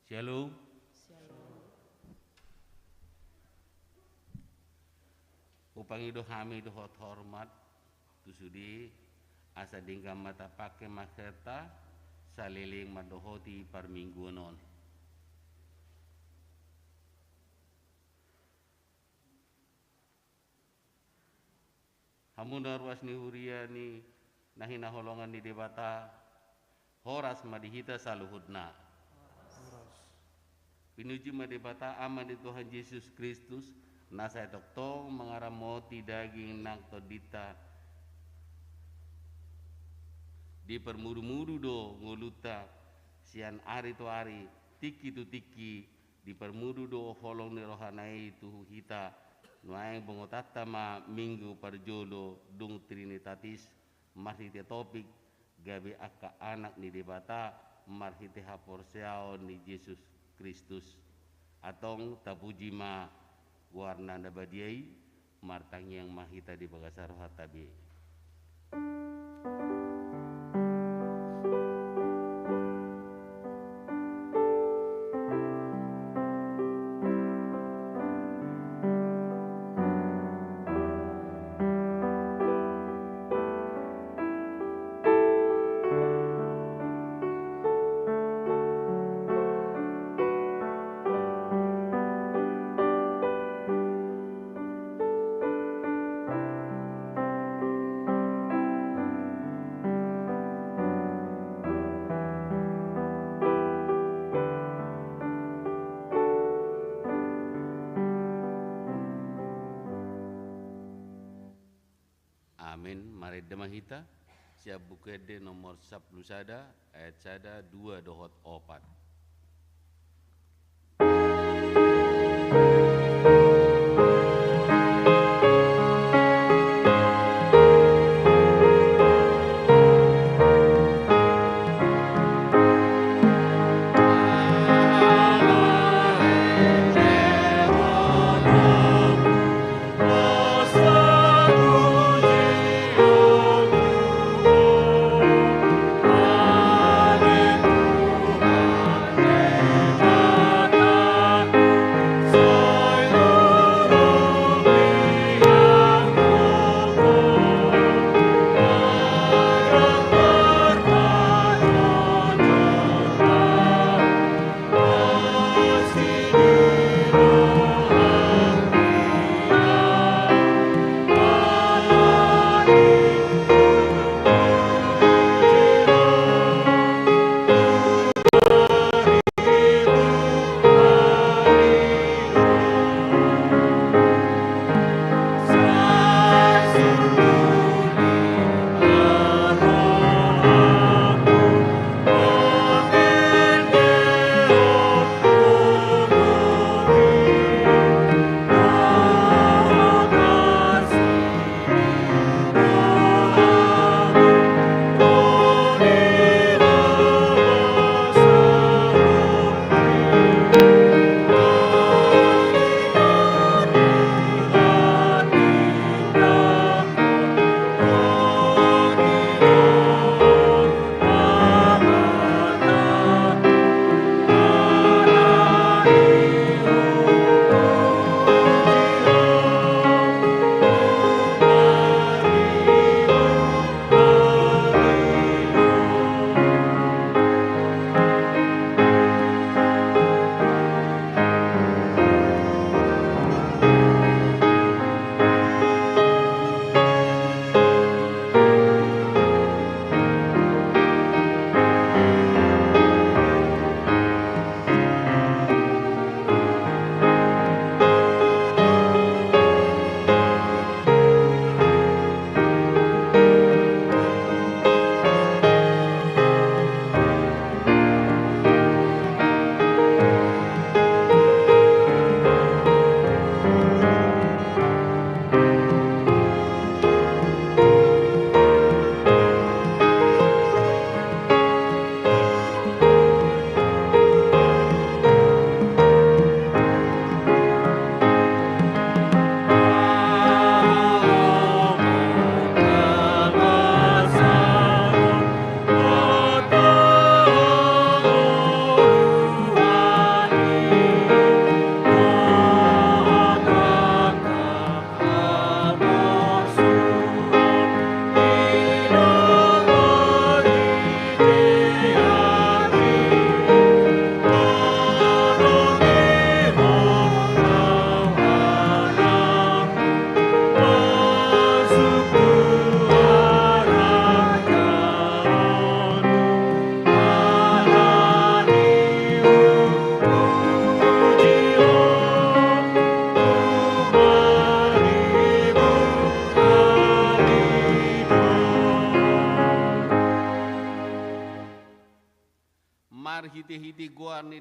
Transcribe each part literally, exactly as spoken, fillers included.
Shalom. Shalom. Hupangido hami dohot hormat tu sude, asa denggan ma tapangke ma hata saleleng mandohoti parmingguon on. Hamu na ruas ni huria ni na hinaholongan ni Debata, horas ma di hita saluhutna. Horas. Pinuji ma Debata, Ama ni Tuhan Jesus Kristus, na sai tongtong mangaramoti daging nang tondinta, diparmudumudu do ngolunta sian ari tu ari, tingki tu tingki, diparmudu do holong ni rohana i tu hita, nuaeng bongotanta ma Minggu parjolo dung Trinitatis, marhite topik gabe angka anak ni Debata marhite haporseaon ni Jesus Kristus. Antong tapuji ma goarna na badia i. Martangiang ma hita di bagasan rohanta be. Amen. Marende ma hita sian Buku Ende nomor sampulu sada, ayat sada, dua dohot opat.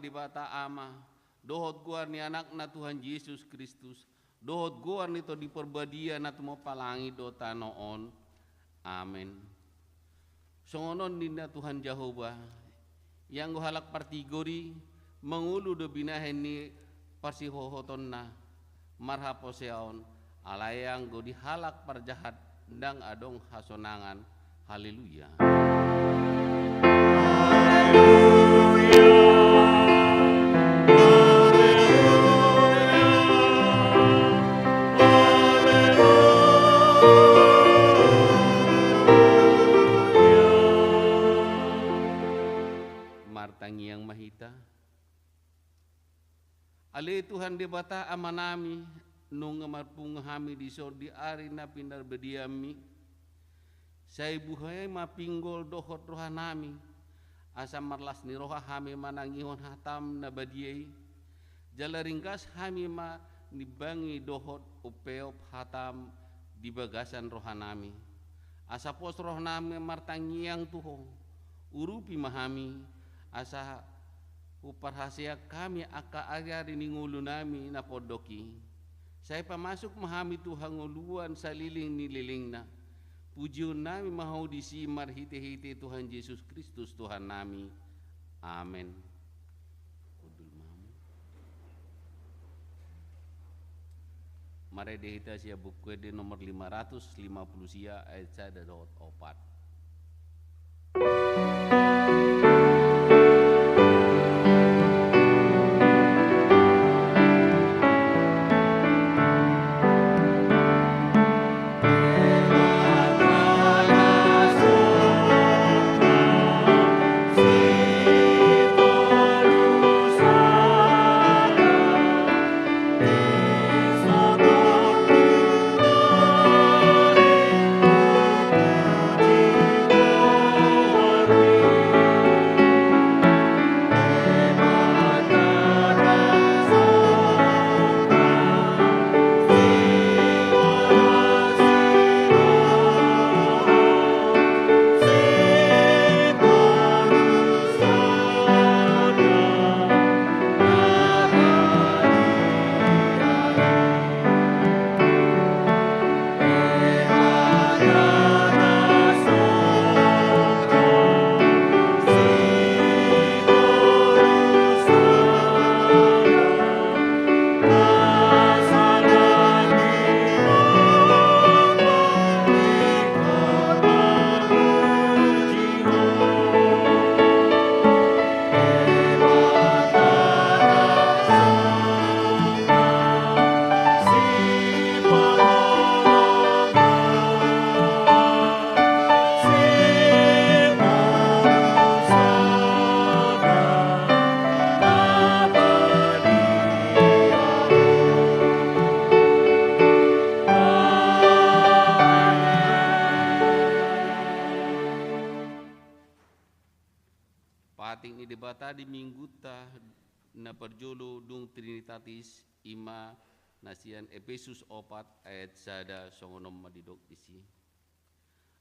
Debata Ama, dohot goar ni Anakna Tuhan Jesus Kristus, dohot goar ni Tondi Parbadia na tumompa langit dohot tano on. Amen. Songon on ninna Tuhan Jahowa, ianggo halak partigor i mangolu do binahen ni parsihohotonna marhaposeaon, alai anggo di halak parjahat ndang adong hasonangan. Haleluya. Martangiang ma hita. Ale Tuhan Debata Amanami, nunga marpungu hami dison di ari na pinarbadiaonmi, sai buhai ma pinggol dohot rohanami, asa marlas ni roha hami manangihon hatam na badia i, jala ringgas hami manimbangi dohot umpeop hatam di bagasan rohanami. Asa pos rohanami martangiang tu Ho, urupi ma hami, asa huparhaseang hami angka ariari ni ngolunami na pondok i. Sai pamasuk ma hami tu hangoluan saleleng ni lelengna. Pujionnami ma Ho disi marhitehite Tuhan Jesus Kristus Tuhannami. Amen. Hundul ma hamu. Marende hita sian Buku Ende nomor lima ratus lima puluh sia, ayat sada dohot opat. Patik ni Debata di Minggunta na parjolo dung Trinitatis, i ma na sian Epesus opat ayat sada, songon on ma didok disi.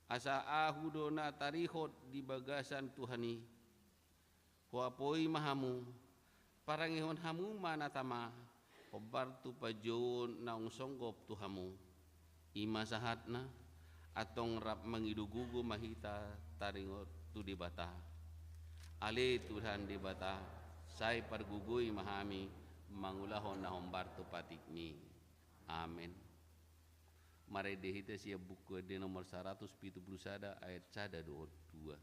Asa ahu do na tarihot di bagasan Tuhan i. Huapoi ma hamu, parangehon hamu ma na tama, hombar tu panjouon naung songgop tu hamu. I ma sahatna, antong rap mangido gogo ma hita taringot tu Debata. Ale Tuhan Debata, sai pargogoi ma hami mangulahon na hombar tu patikmi. Amen. Marende hita sian Buku Ende nomor saratus pitu pulu sada ayat sada dohot dua.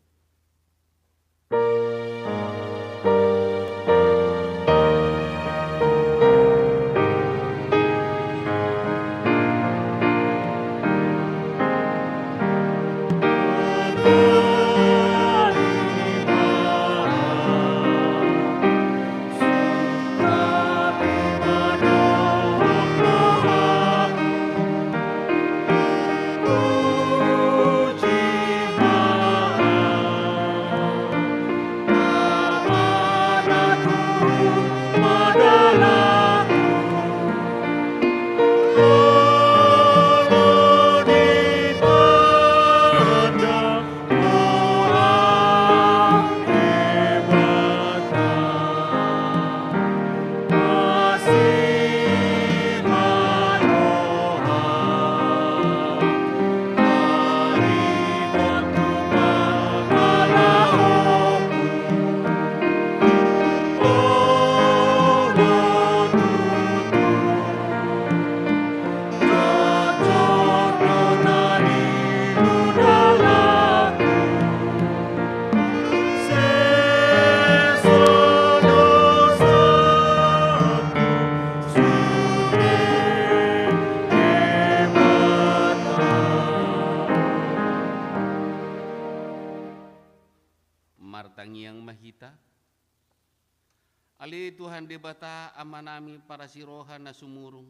Ale Tuhan Debata, Amanami parasi roha na sumurung,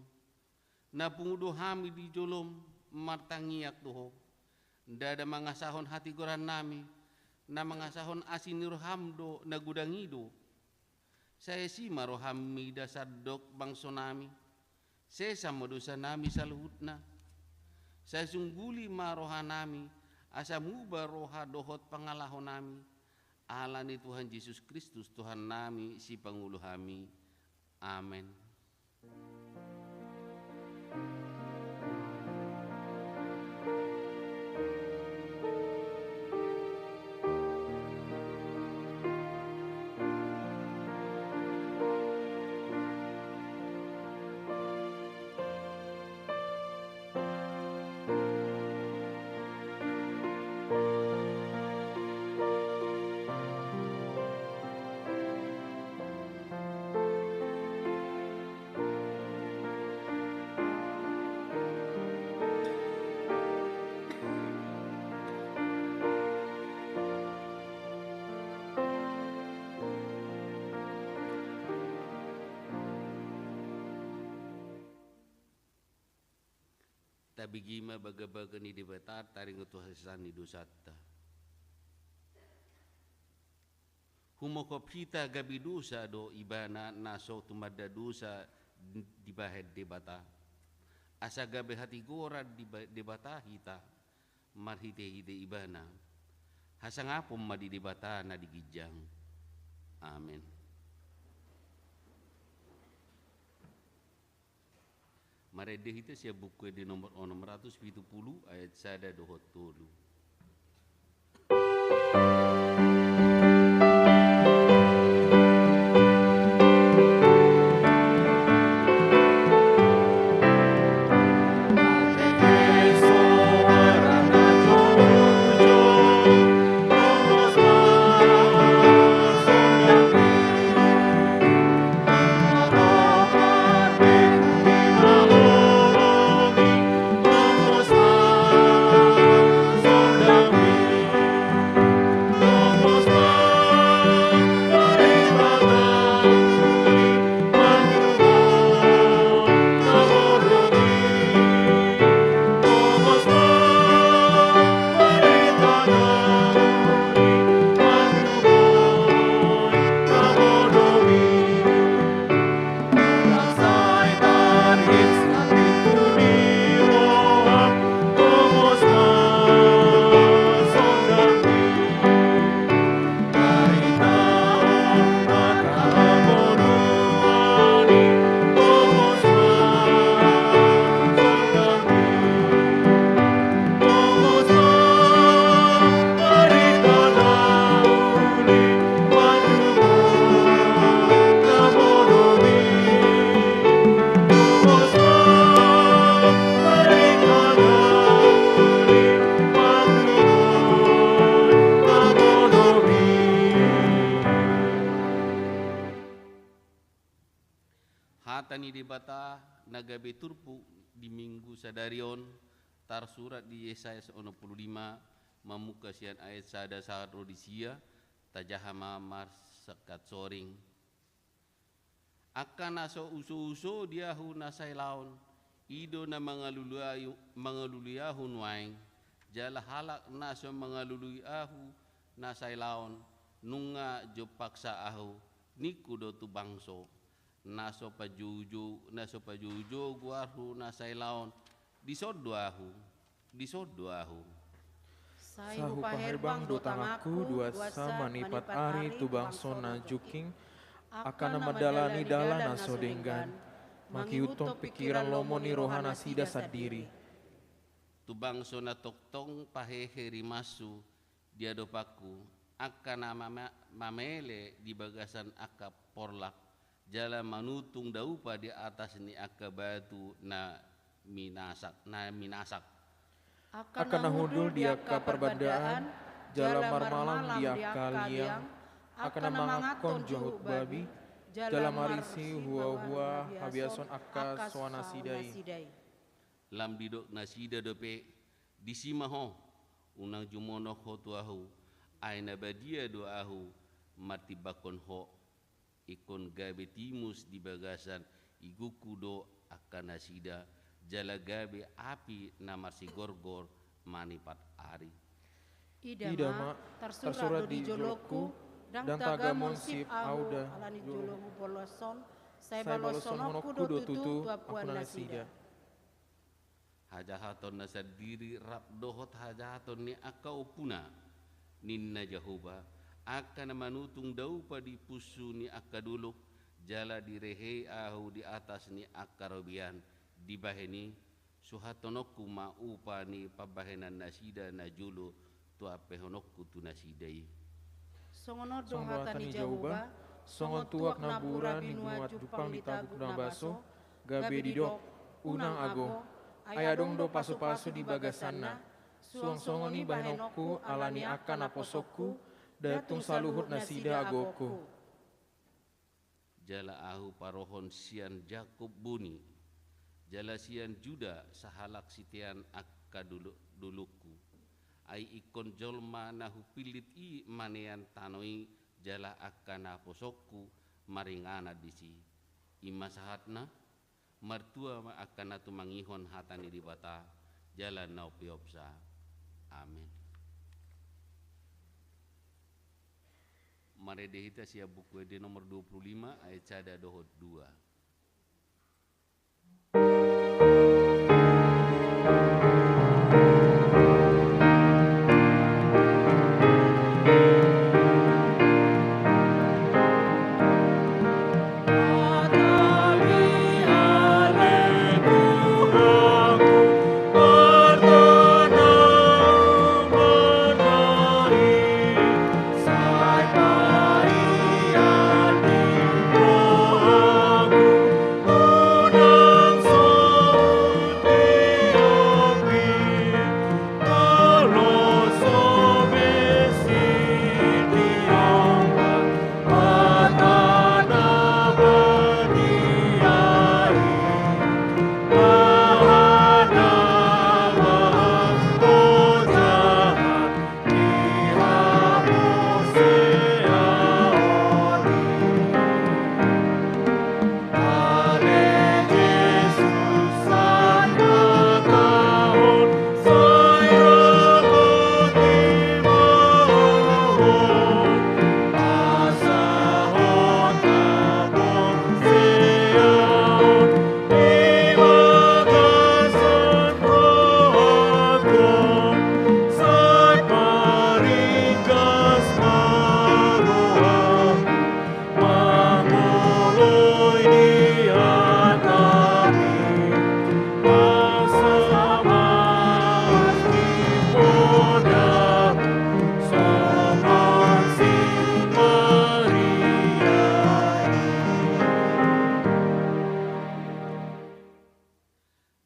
na pungu do hami di jolom martangiang tu Ho. Ndada mangasahon hatigorannami, na mangasahon asi ni roham do na godang i do. Sai asi ma roham mida sandok bangsonami. Sesa ma dosanami saluhutna. Sai sungguli ma rohanami, asa muba roha dohot pangalahonami. Ala ni Tuhan Jesus Kristus Tuhannami, Sipangolu hami. Amen. Tabege ma bagabaga ni Debata taringot tu hasesaan ni dosanta. Humongkop hita gabe dosa do Ibana na so tumanda dosa dibahen Debata. Asa gabe hatigoran di ba-, Debata hita marhitehite Ibana. Hasangapon ma di Debata na di ginjang. Amen. Marende hita sian Buku Ende nomor onom ratus pitu pulu, ayat sada dohot tolu. Hata ni Debata na gabe turpuk di Minggu sadari on tarsurat di Yesaya onom pulu lima, mamungka sian ayat sada sahat ro di sia. Tajaha ma marsingkat soring. Angka na so usouso di ahu na sailaon, i do na mangalului ahu, mangalului ahu nuaeng, jala halak na so mangalului ahu na sailaon, nunga jo paksa ahu, ningku do tu bangso. Na so pajoujou, na so pajoujou goarhu na sailaon, dison do ahu, dison do ahu. Sai hupaherbang do tanganku, duansa manipat ari tu bangso na jungking, angka na mandalani dalan na so denggan, mangihuthon pingkiran lomo ni rohanasida sandiri. Tu bangso na tongtong pahehe rimashu di adopanku, angka na mama-, mamele di bagasan angka porlak, jala manutung daupa di atas ni angka batu na minasak, na minasak. Angka na hundul di angka parbandaan, jala marmalam di angka liang, angka na mangankon juhut babi, jala marisi huahua habiason angka soangnasida i. Lam didok nasida dope, disi ma ho, unang jumonok ho tu ahu, ai na badia do ahu martimbangkon ho. ingkon gabe timus di bagasan igungku do angka nasida, jala gabe api na marsigorgor manipat ari. Ida ma, tarsurat do di jolongku, ndang tagamon sip ahu da ala ni jolo hubolashon, sai balashononku do tutu tu ampuan nasida. Hajahaton na sandiri rap dohot hajahaton ni angka ompuna, ninna Jahowa, angka na manutung daupa di punsu ni angka dolok, jala direhei ahu di atas ni angka robean, dibahen i, suhathononku ma upa ni pambahenan nasida na jolo tu ampehononku tu nasida i. Songon on do hata ni Jahowa, songon tuak na bura di nuan jumpang ni taguk na baso, gabe didok, unang ago, ai adong do pasupasu di bagasanna, suang songon i bahenonku ala ni angka naposongku, nda tung saluhut nasida agoonku. Jala ahu parohon sian Jakob boni, jala sian Juda sahalak sitean angka dolo-, dolokku. Ai ingkon jolma na hupillit i manean tano i, jala angka naposongku maringanan disi. I ma sahatna, martua ma angka na tumangihon hata ni Debata, jala na umpeopsa. Amen. Marende hita sian Buku Ende nomor dua puluh lima ayat sada dohot dua.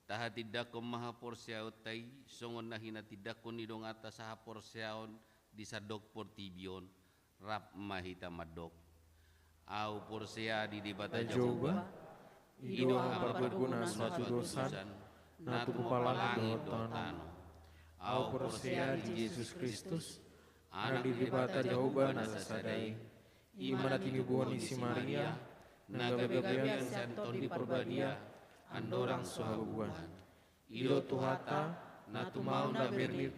Tahatindangkon ma haporseaonta i, songon na hinatindangkon ni donganta sahaporseaon di sandok portibi on, rap ma hita mandok. Ahu porsea di Debata Jahowa, i do hapargogonan suatu dosan, na tumompa langit dohot tano. Ahu porsea di Jesus Kristus, Anak ni Debata Jahowa na sasada i, i ma na tinibuhon ni si Maria, na gabe gabean sian Tondi Porbadia, andorang so habubuhan. I do Tuhanta, na tumaon na bernit,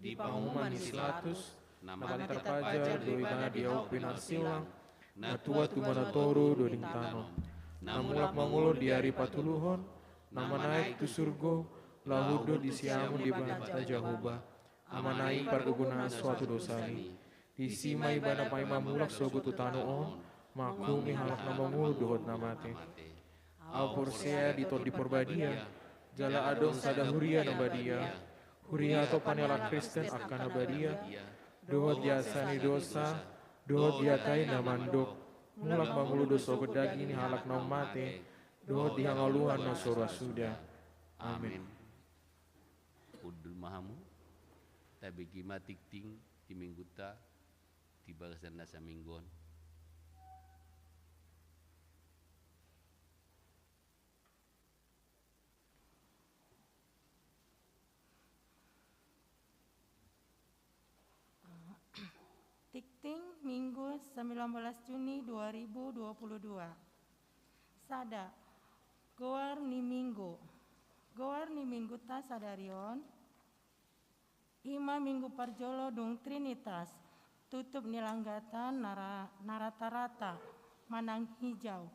di panguhuman ni si Pilatus, na mate tarpajal do ibana di ahu pinarsilang, na tuat tu bona toru do dingtanon, na mulak mangolu di ari patoluhon, na manaek tu surgo, laho hundul di siamun ni Debata Jahowa, Amana i pargogonan suatu dosan i. Disi ma ibana paima mulak sogot tu tano on, manguhumi halak na mangolu dohot na mate. Ahu porsea di Tondi Porbadia, jala adong sada huria na badia, huria tompa ni halak Kristen angka na badia, dohot di asa ni dosa, dohot di hata i na mandok, mulak mangolu do sogot daging ni halak naung mate, dohot di hangoluan na so ro suda. Amen. Hundul ma hamu, tabege ma tingting di minggunta, di bagasan na saminggu on. Tingting Minggu, sembilan belas Juni dua ribu dua puluh dua. Sada, goar ni Minggu. Goar ni Mingguta sadari on i ma Minggu parjolo dung Trinitas, tutup ni langgatan na ra-, na rata-rata manang hijau.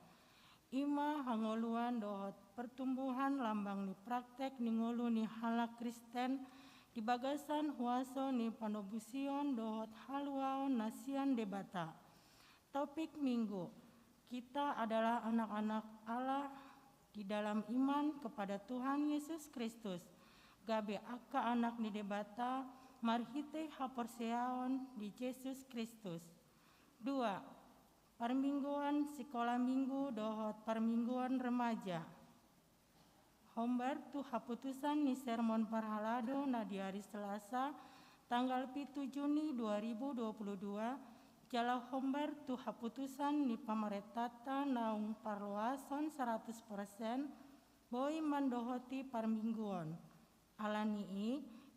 I ma hangoluan dohot pertumbuhan lambang ni praktek ni ngolu ni halak Kristen di bagasan huaso ni panobusion dohot haluaon na sian Debata. Topik Minggu, kita adalah anak-anak Allah di dalam iman kepada Tuhan Yesus Kristus, gabe angka anak ni Debata marhite haporseaon di Jesus Kristus. Dua, parmingguan sikola Minggu dohot parmingguan remaja. Hombar tu haputusan ni sermon parhalado na di ari Selasa, tanggal pitu Juni dua ribu dua puluh dua, jala hombar tu haputusan ni pamarentanta naung parloason saratus persen boi mandohoti parmingguon. Alani i,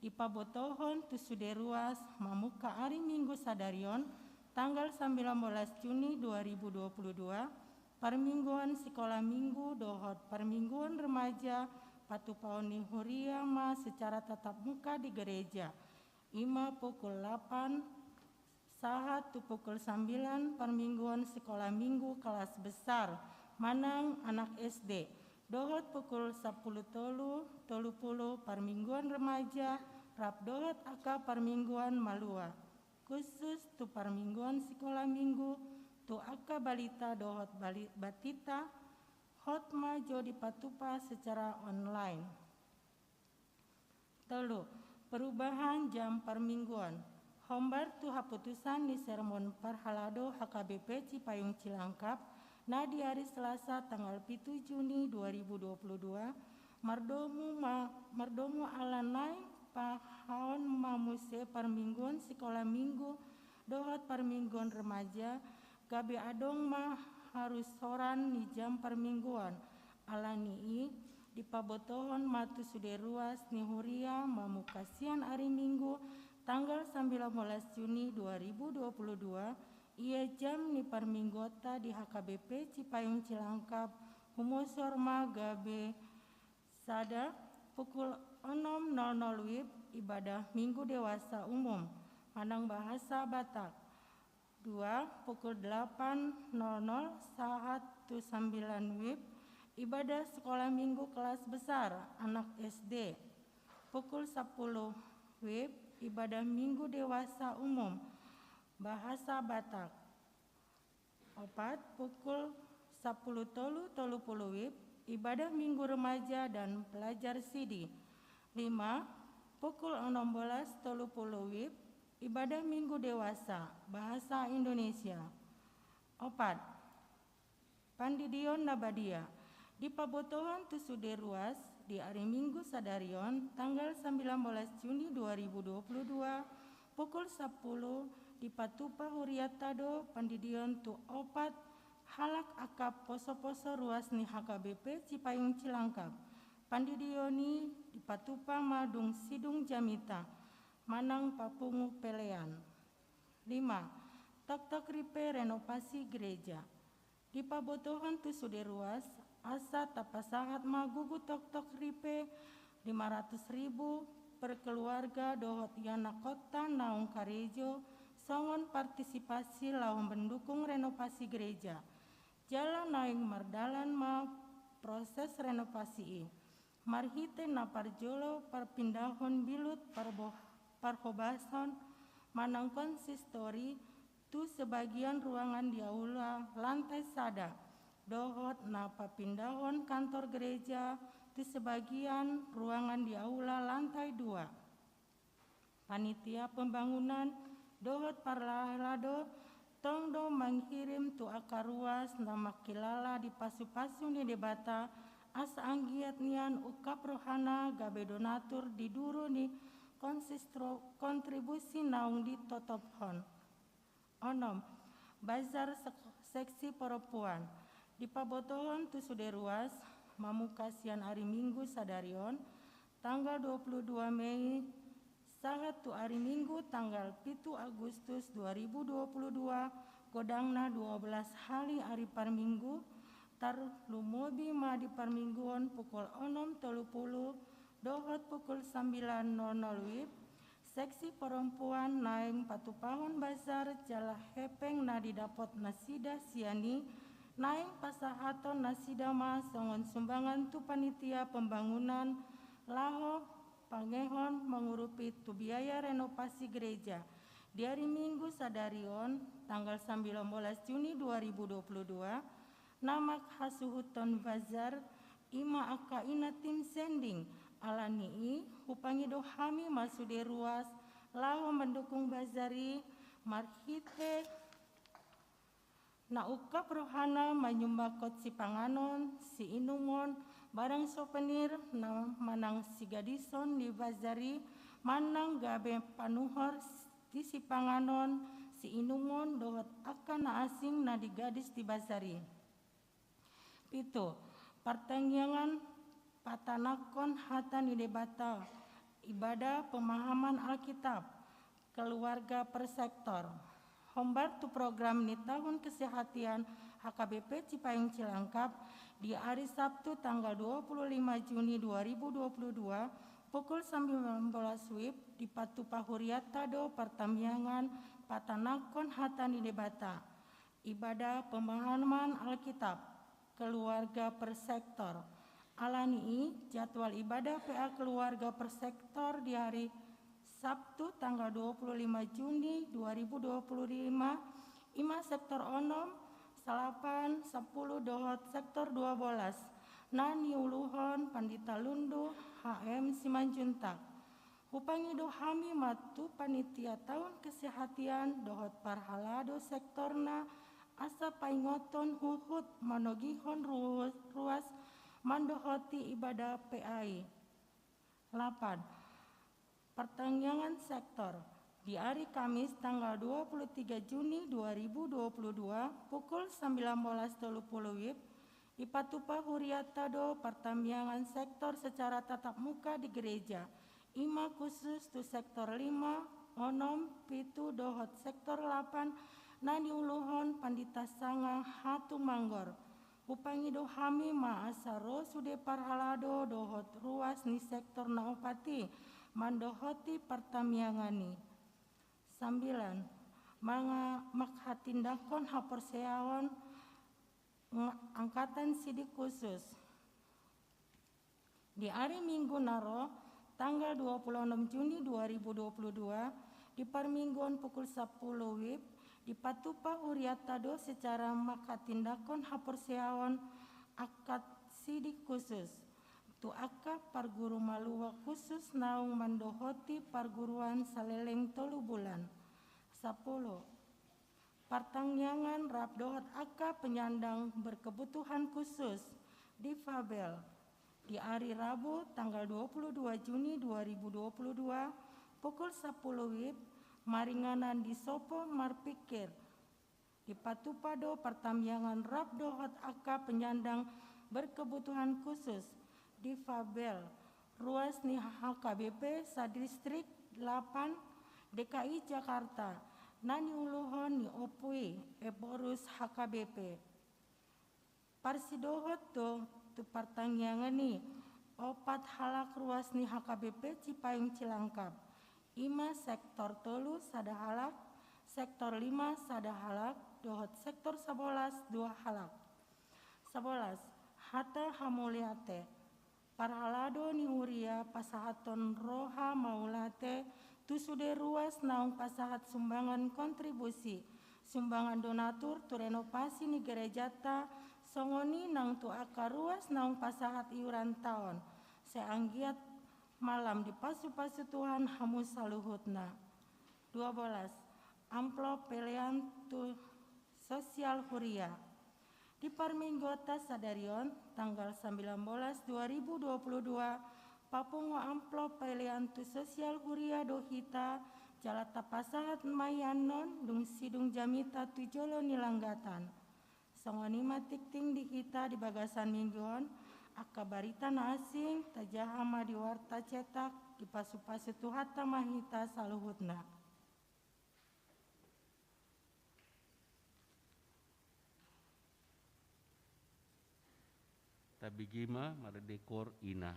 dipabotohon tu sude ruas mamungka ari Minggu sadari on, tanggal sembilan belas Juni dua ribu dua puluh dua, parmingguan sikola Minggu dohot parmingguan remaja patupaon ni huria ma secara tatap muka di gereja, i ma pukul lapan sahat tu pukul sambilan parmingguan sikola Minggu kelas besar manang anak S D, dohot pukul sampulu tolu tolu pulu parmingguan remaja rap dohot angka parmingguan malua. Khusus tu parmingguan sikola Minggu, tu angka balita dohot bali-, batita, hot ma jo dipatupa secara online. Tolu, perubahan jam parmingguan. Hombar tu haputusan ni sermon parhalado H K B P Cipayung Cilangkap, na di ari Selasa tanggal pitu Juni dua ribu dua puluh dua, mardomu ma-, mardomu ala naeng pahaon ma muse parmingguan sikola Minggu dohot parmingguan remaja, gabe adong ma harusoran ni jam parmingguan. Alani i, dipabotohon ma tu sude ruas ni huria mamungka sian ari Minggu, tanggal sambilan belas Juni dua ribu dua puluh dua, ia jam ni parmingguonta di H K B P Cipayung Cilangkap, humosor ma gabe: sada, pukul onom nol nol WIB, ibadah Minggu dewasa umum manang bahasa Batak. Dua, pukul delapan nol nol sahat tu sambilan WIB, ibadah sekolah Minggu kelas besar anak S D. Pukul sampulu WIB, ibadah Minggu dewasa umum bahasa Batak. Opat, pukul sampulu tolu tolu pulu WIB, ibadah Minggu remaja dan pelajar sidi. Lima, pukul onom belas tolu pulu WIB, ibadah Minggu dewasa bahasa Indonesia. Opat, pandidion na badia. Dipabotohon tu sude ruas di ari Minggu sadari on, tanggal sambilan belas Juni dua ribu dua puluh dua, pukul sampulu, dipatupa hurianta do pandidion tu opat halak angka poso-poso ruas ni H K B P Cipayung Cilangkap. Pandidion i dipatupa ma dung sidung jamita manang papungu pelean. Lima, toktok ripe renovasi gereja. Dipabotohon tu sude ruas, asa tapasahat ma gugu toktok ripe lima ratus ribu per keluarga dohot ianakhonta naung karejo songon partisipasi laho mendukung renovasi gereja. Jala naeng mardalan ma proses renovasi i marhite na parjolo parpindahon bilut parbo-, parhobason manang konsistori tu sebagian ruangan di aula lantai sada, dohot na papindahon kantor gereja tu sebagian ruangan di aula lantai dua. Panitia pembangunan dohot parhalado tong do manghirim tu angka ruas na mangkilala di pasu-pasu ni Debata, asa anggiat nian ungkap rohana gabe donatur di duru ni konsistro-, kontribusi naung ditotophon. Onom, bazar sek-, seksi perempuan. Dipabotohon tu sude ruas, mamungka sian ari Minggu sadari on, tanggal dua puluh dua Mei, Sahat tu ari Minggu tanggal pitu Agustus dua ribu dua puluh dua, godangna dua belas hali ari parminggu, tarlumobi ma di parmingguon pukul onom tolu pulu dohot pukul sambilan nol nol wib, seksi perempuan naeng patupahon bazar jala hepeng na didapot nasida sian i, naeng pasahaton nasida ma songon sumbangan tu panitia pembangunan laho pangehon mangurupi tu biaya renovasi gereja. Di ari Minggu sadari on, tanggal sambilan bolas Juni dua ribu dua puluh dua, na manghasuhuthon bazar i ma angka ina tim sending. Ala ni i, hupangido hami ma sude ruas laho mandukung bazar i marhite na ungkap rohana manyumbangkon sipanganon, siinumon, barang souvenir na manang sigadison ni bazar i, manang gabe panuhor di sipanganon, siinumon dohot angka na asing na digadis di bazar i. Pitu, partangiangan patanakkon hata ni Debata, ibadah pemahaman Alkitab, keluarga per sektor. Hombar tu program ni tahun kesehatan H K B P Cipayung Cilangkap, di ari Sabtu tanggal dua puluh lima Juni dua ribu dua puluh dua, pukul sambilan bolas wib, dipatupa hurianta do partangiangan patanakkon hata ni Debata, ibadah pemahaman Alkitab, keluarga per sektor. Ala ni i, jadwal ibadah P A keluarga per sektor di hari Sabtu tanggal dua puluh lima Juni dua ribu dua puluh lima, i ma sektor onom, salapan, sampulu dohot sektor dua bolas, na niuluhon Pandita Lundu H M Simanjuntak. Hupangido hami ma tu panitia tahun kesehatan dohot parhalado sektorna asa paingothon huhut manogihon ru-, ruas mandohoti ibadah P A i. Lapan, partangiangan sektor. Di ari Kamis tanggal dua puluh tiga Juni dua ribu dua puluh dua, pukul sambilan bolas tolu pulu wib, dipatupa hurianta do partangiangan sektor secara tatap muka di gereja, i ma khusus tu sektor lima, onom, pitu dohot sektor lapan na niuluhon Pandita Sanga Hatumanggor. Hupangido hami ma asa ro sude parhalado dohot ruas ni sektor na opat i mandohoti partangiangan i. Sambilan, manga-, manghatindanghon haporseaon ng-, angkatan sidik khusus. Di ari Minggu na ro, tanggal dua puluh onom Juni dua ribu dua puluh dua, di parmingguon pukul sampulu wib, dipatupa hurianta do secara manghatindanghon haporseaon angkat sidik khusus tu angka parguru malua khusus naung mandohoti parguruan saleleng tolu bulan. Sampulu, partangiangan rap dohot angka penyandang berkebutuhan khusus, difabel. Di ari Rabu, tanggal dua puluh dua Juni dua ribu dua puluh dua, pukul sampulu wib, maringanan di sopo marpikir. Dipatupa do partangiangan rap dohot angka penyandang berkebutuhan khusus, difabel, ruas ni H K B P sadistrik lapan D K I Jakarta, na niuluhon ni Ompu i, Ephorus H K B P. Parsidohot do tu partangiangan i, opat halak ruas ni H K B P Cipayung Cilangkap, i ma sektor tolu sada halak, sektor lima sada halak, dohot sektor sabolas dua halak. Sabolas, hata hamauliate. Parhalado ni huria pasahathon roha mauliate tu sude ruas naung pasahat sumbangan kontribusi, sumbangan donatur tu renovasi ni gerejanta, songon i nang tu angka ruas naung pasahat iuran taon. Sai anggiat malam dipasupasu Tuhan hamu saluhutna. Dua bolas, amplop pelean tu sosial huria. Di parmingguonta sadari on, tanggal sambilan bolas dua ribu dua puluh dua, papungu amplop pelean tu sosial huria do hita, jala tapasahat ma i annon dung sidung jamita tu jolo ni langgatan. Songon i ma tingting di hita di bagasan minggu on, Angka barita na asing tajaha ma di warta cetak, dipasupasu Tuhanta ma hita saluhutna. Tabege ma marende Koor Ina.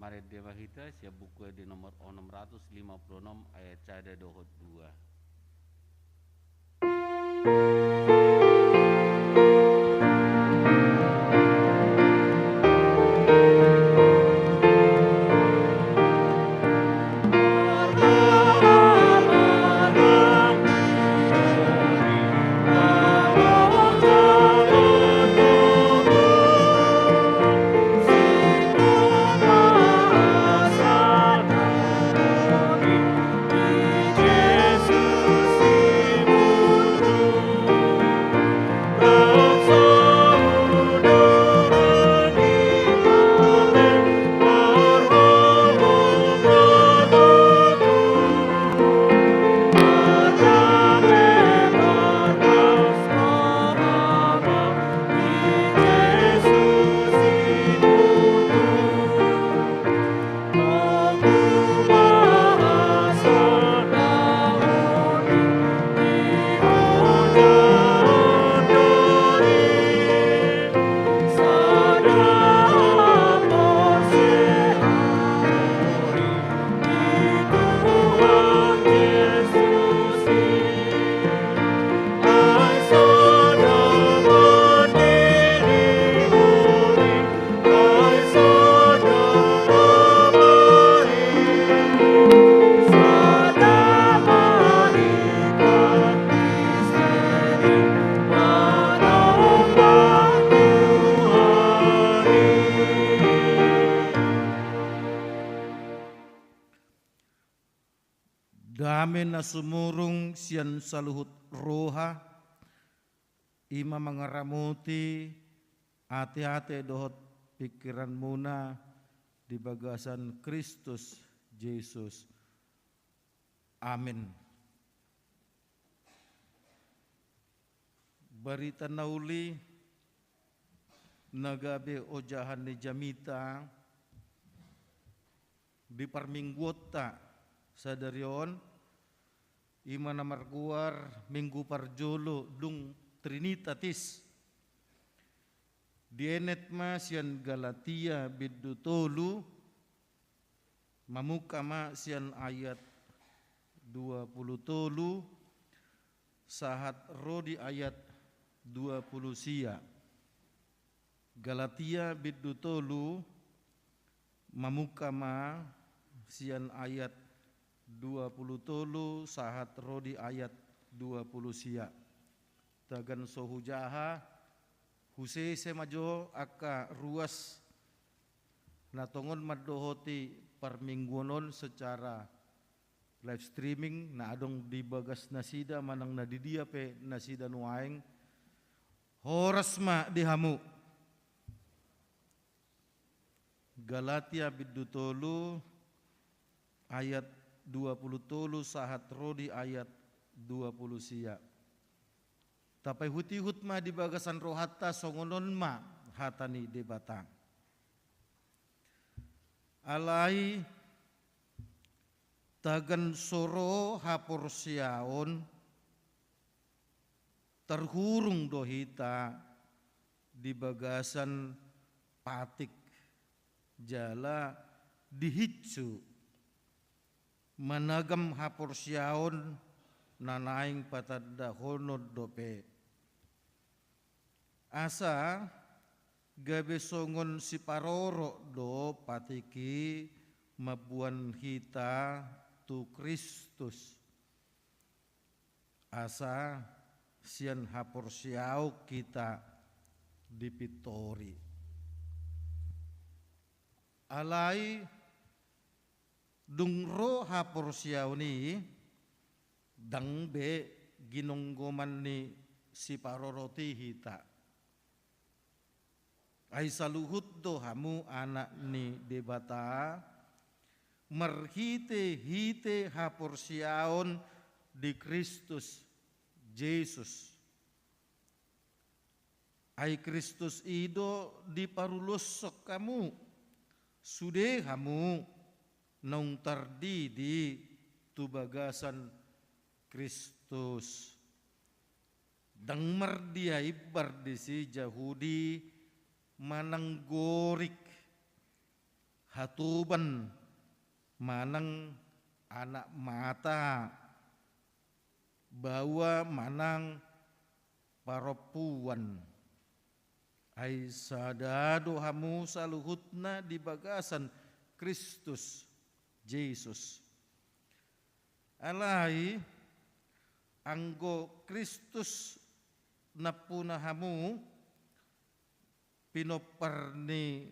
Marende ma hita sian Buku Ende nomor onom ratus lima puluh enam, ayat sada dohot dua. Dame na sumurung sian saluhut roha, i ma mangaramoti ateate dohot pingkiranmuna di bagasan Kristus Jesus. Amen. Barita na uli na gabe ojahan ni jamita di parmingguonta sadari on, i ma na margoar Minggu parjolo dung Trinitatis. Dienet ma sian Galatia bindu tolu, mamungka ma sian ayat dua puluh tolu, sahat ro di ayat dua puluh sia. Galatia bindu tolu, mamungka ma sian ayat dua puluh tolu sahat ro di ayat dua puluh sia. Tagan so hujaha, husese ma jo angka ruas na tongon mandohoti parmingguon on secara live streaming, na adong di bagas nasida manang na di dia pe nasida nuaeng. Horas ma di hamu. Galatia bindu tolu ayat dua puluh tolu sahat ro di ayat dua puluh sia. Tapaihut-ihut ma di bagasan rohanta, songon on ma hata ni Debata. Alai tagan so ro haporseaon, tarhurung do hita di bagasan patik jala dihinsu managam haporseaon na naeng patandahonon dope. Asa gabe songon siparorot do patik i mamboan hita tu Kristus. Asa sian haporseaon hita dipintori. Alai dung ro haporseaon i, ndang be ginonggoman ni siparorot i hita. Ai saluhut do hamu anak ni Debata, marhite-hite haporseaon di Kristus Jesus. Ai Kristus i do diparuloshon hamu, sude hamu naung tardidi tu bagasan Kristus. Ndang mardia imbar disi Jahudi manang Gorik, hatoban manang anak mata, baoa manang parompuan. Ai sada do hamu saluhutna di bagasan Kristus Jesus. Alai anggo Kristus nampuna hamu, pinompar ni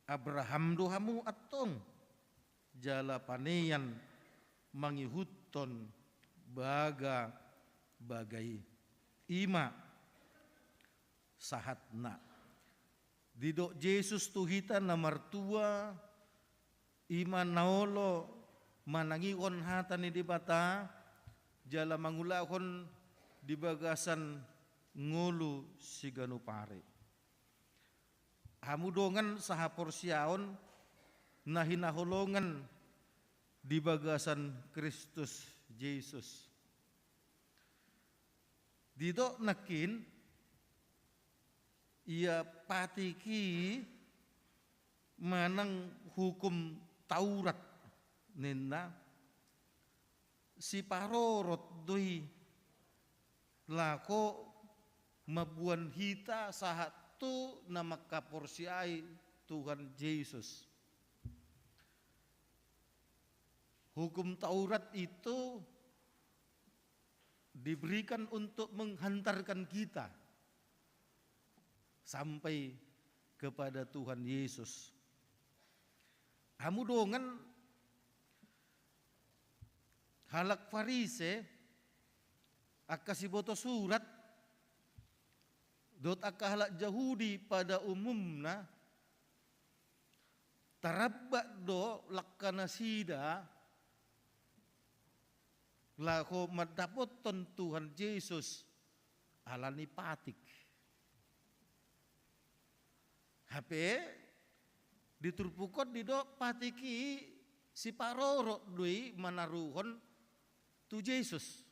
Abraham do hamu antong, jala panean mangihuthon bagabaga i. I ma sahatna. Didok Jesus tu hita na martua, i ma na olo manangihon hata ni Debata, jala mangulahon di bagasan ngolu siganup ari. Hamu dongan sahaporseaon na hinaholongan di bagasan Kristus Jesus. Didok nangkin, ia patik i manang hukum Taurat ninna, siparorot do i laho mamboan hita sahat tu na mangkaporseai Tuhan Jesus. Hukum Taurat itu diberikan untuk menghantarkan kita sampai kepada Tuhan Yesus. Hamu dongan, halak Farise, angka siboto surat, dohot angka halak Jahudi pada umumna, taramba do langka nasida laho mandapothon Tuhan Jesus ala ni patik. Hape di turpuk on didok patik i siparorot do i manaruhon tu Jesus.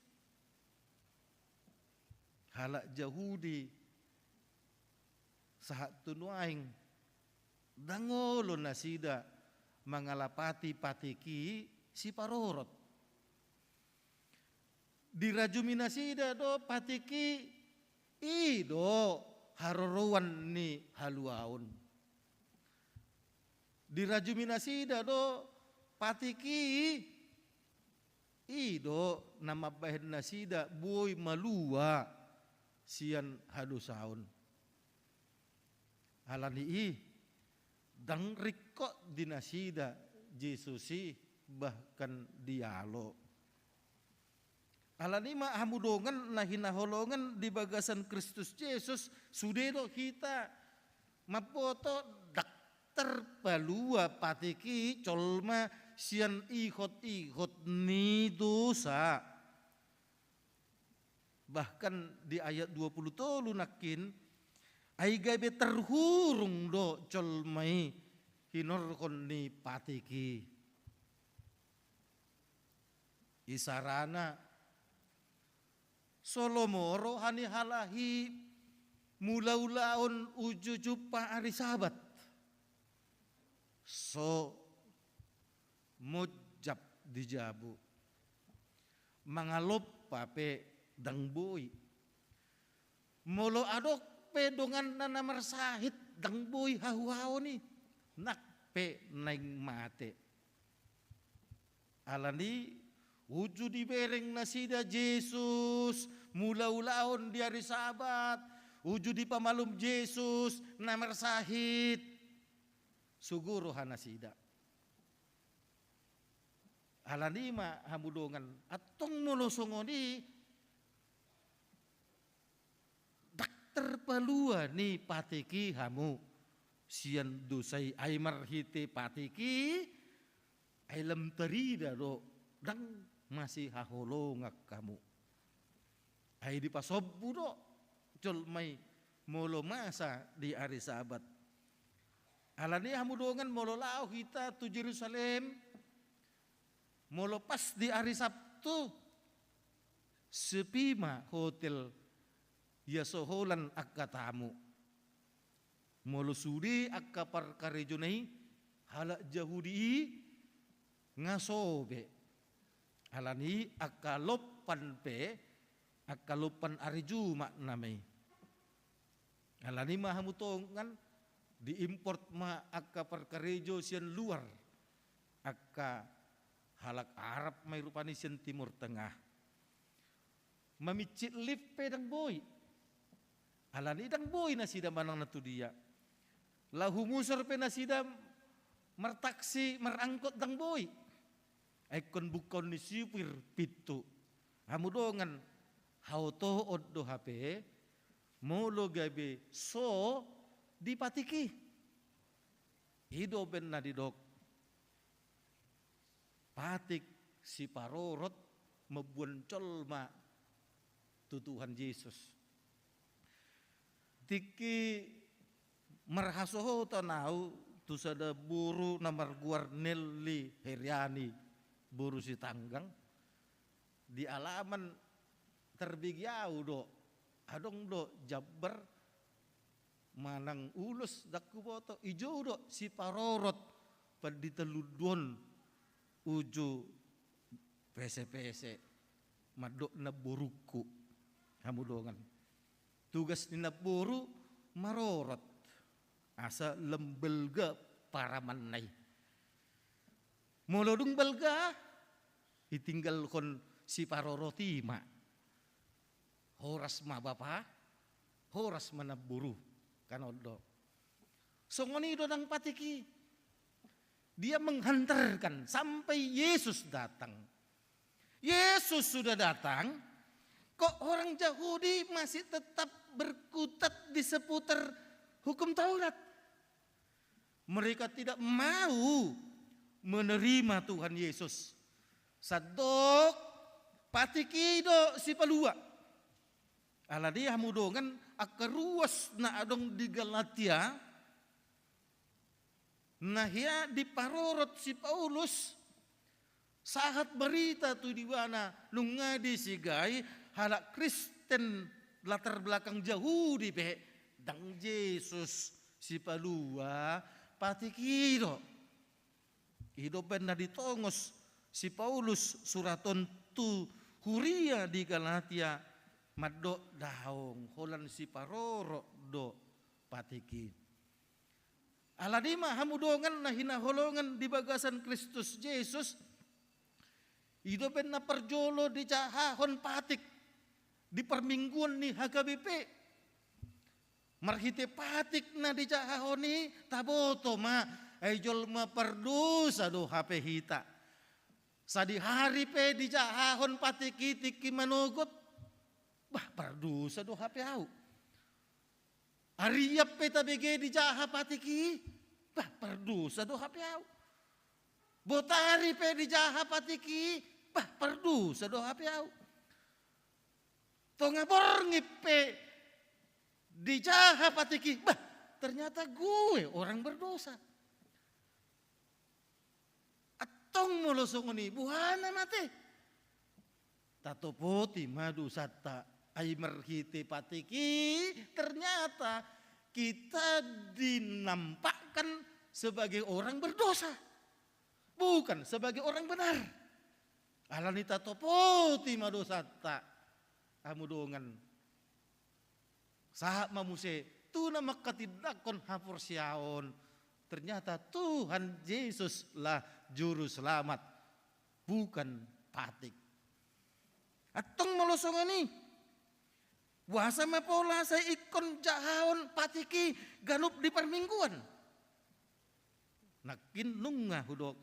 Halak Jahudi sahat tu nuaeng ndang olo nasida mangalapati patik i siparorot. Dirajumi nasida do patik i, i do haroroan ni haluaon. Dirajumi nasida do patik i, i do na mambahen nasida boi malua sian hadosaon. Ala ni i, ndang ringkot di nasida Jesus i, bahkan dialo. Ala ni i ma hamu dongan na hinaholongan di bagasan Kristus Jesus, sude do hita mamboto ndang tarpalua patik i jolma sian ihot-ihot ni dosa. Bahkan di ayat dua puluh tolu nangkin, ai gabe tarhurung do jolma i hinorhon ni patik i. Isarana, so lomo roha ni halak i mangula ulaon uju jumpa ari Sabat. So monjab di jabu. Mangalompa pe ndang boi. Molo adong pe donganna na marsahit, ndang boi hahuaon i, nang pe naeng mate. Ala ni i, uju dibereng nasida Jesus mangula ulaon di ari Sabat, uju dipamalum Jesus na marsahit, sogo roha nasida. Ala ni i ma hamu dongan, antong molo songon i, ndang tarpalua ni patik i hamu sian dosa i, ai marhite patik i, ai lam tarida do ndang masihaholongan hamu. Ai dipasombu do jolma i molo masa di ari Sabat. Ala ni i hamu dongan, molo laho hita tu Jerusalem, molo pas di ari Sabtu, sepi ma hotel ia so holan angka tamu. Molo sude angka parkarejona i, halak Jahudi i nga so be. Alani angka lompan pe, angka lompan ari Jumat nama i. Alani ma hamu dongan, diimport ma angka parkarejo sian luar, angka halak Arab ma i rupani sian Timur Tengah. Mamincit lift pe ndang boi. Alani ndang boi nasida manang na tu dia. Laho humusor pe nasida martaksi, marangkot ndang boi. Ai ingkon bungkaon ni supir pintu. Hamu dongan, haotoon do hape, molo gabe so di patik i. I do umbahen na didok patik siparorot mamboan jolma tu Tuhan Jesus. Tingki marhasohotan ahu tu sada boru na margoar Nelly Heriani, boru Sitanggang. Di alaman tarbege ahu do, adong do jambar manang ulos, ndang huboto, i jou do siparorot pandita lunduon uju pesepese, mandok namborungku. Hamu dongan, tugas ni namboru marorot asa lam balga paramanna i. Molo dung balga, ditinggalhon siparorot i ma. Horas ma bapa, horas ma namboru, kan on do. Songon i do nang patik i. Dia menghantarkan sampai Yesus datang. Yesus sudah datang, kok orang Yahudi masih tetap berkutat di seputar hukum Taurat. Mereka tidak mau menerima Tuhan Yesus. Sandok patik i do sipalua. Alani i hamu dongan, angka ruas na adong di Galatia, na hea diparorot si Paulus, sahat barita tu ibana, nunga disigai halak Kristen latar belakang Jahudi pe, ndang Jesus sipalua, patik i do. I do umbahen na ditongos si Paulus surat on tu huria di Galatia, mandok daong, holan siparorot do patik i. Alani i ma hamu dongan na hinaholongan di bagasan Kristus Jesus, i do umbahen na parjolo dijahahon patik di parmingguon ni H K B P. Marhite patik na dijahahon i taboto ma, ai jolma pardosa do hape hita. Sadihari pe dijahahon patik i tingki manogot, bah, pardosa do hape ahu. Arian pe tabege dijaha patik i, bah, pardosa do hape ahu. Botari pe dijaha patik i, bah, pardosa do hape ahu. Tonga borngin pe dijaha patik i, bah, ternyata gue orang berdosa. Antong molo songon i, boha na mate? Tatopoti ma dosanta, ai marhite patik i ternyata kita dinampakkan sebagai orang berdosa, bukan sebagai orang benar. Alani i tatopoti ma dosanta, hamu dongan. Sahat ma muse tu na mangkatindangkon haporseaon, ternyata Tuhan Yesuslah Juruselamat, bukan patik. Antong molo songon i, boasa ma pola sai ingkon jahahon patik i ganup di parmingguan? Nangkin nunga hudok,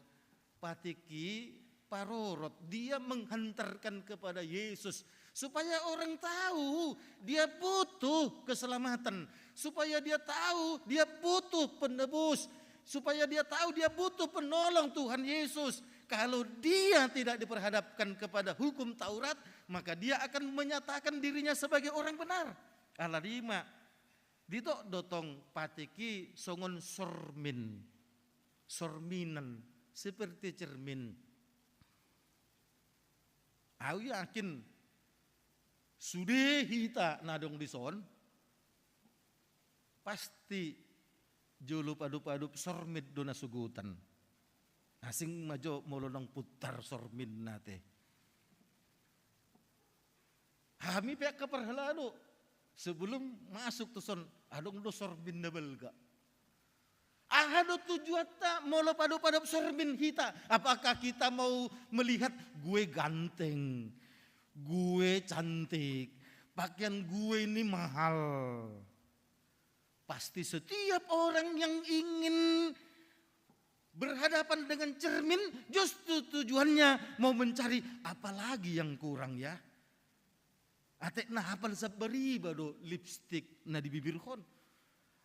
patik i parorot, dia menghantarkan kepada Yesus, supaya orang tahu dia butuh keselamatan, supaya dia tahu dia butuh penebus, supaya dia tahu dia butuh penolong Tuhan Yesus. Kalau dia tidak diperhadapkan kepada hukum Taurat, maka dia akan menyatakan dirinya sebagai orang benar. Alani i ma, didok do tong patik i songon sormin, sorminan, seperti cermin. Ahu yakin sude hita na adong dison pasti Jolo padup-adup sormin do na sogotan. Asing ma jo molo naung puntar sormin na te. Hami pe angka parhalado, sebelum masuk tu son, adong do sormin na balga. Aha do tujuanta molo padup-adup sormin hita? Apakah kita mau melihat gue ganteng, gue cantik, pakaian gue ini mahal? Pasti setiap orang yang ingin berhadapan dengan cermin, justru tujuannya mau mencari apa lagi yang kurang, ya. Atik na hapal sambariba do lipstik na di bibirhon.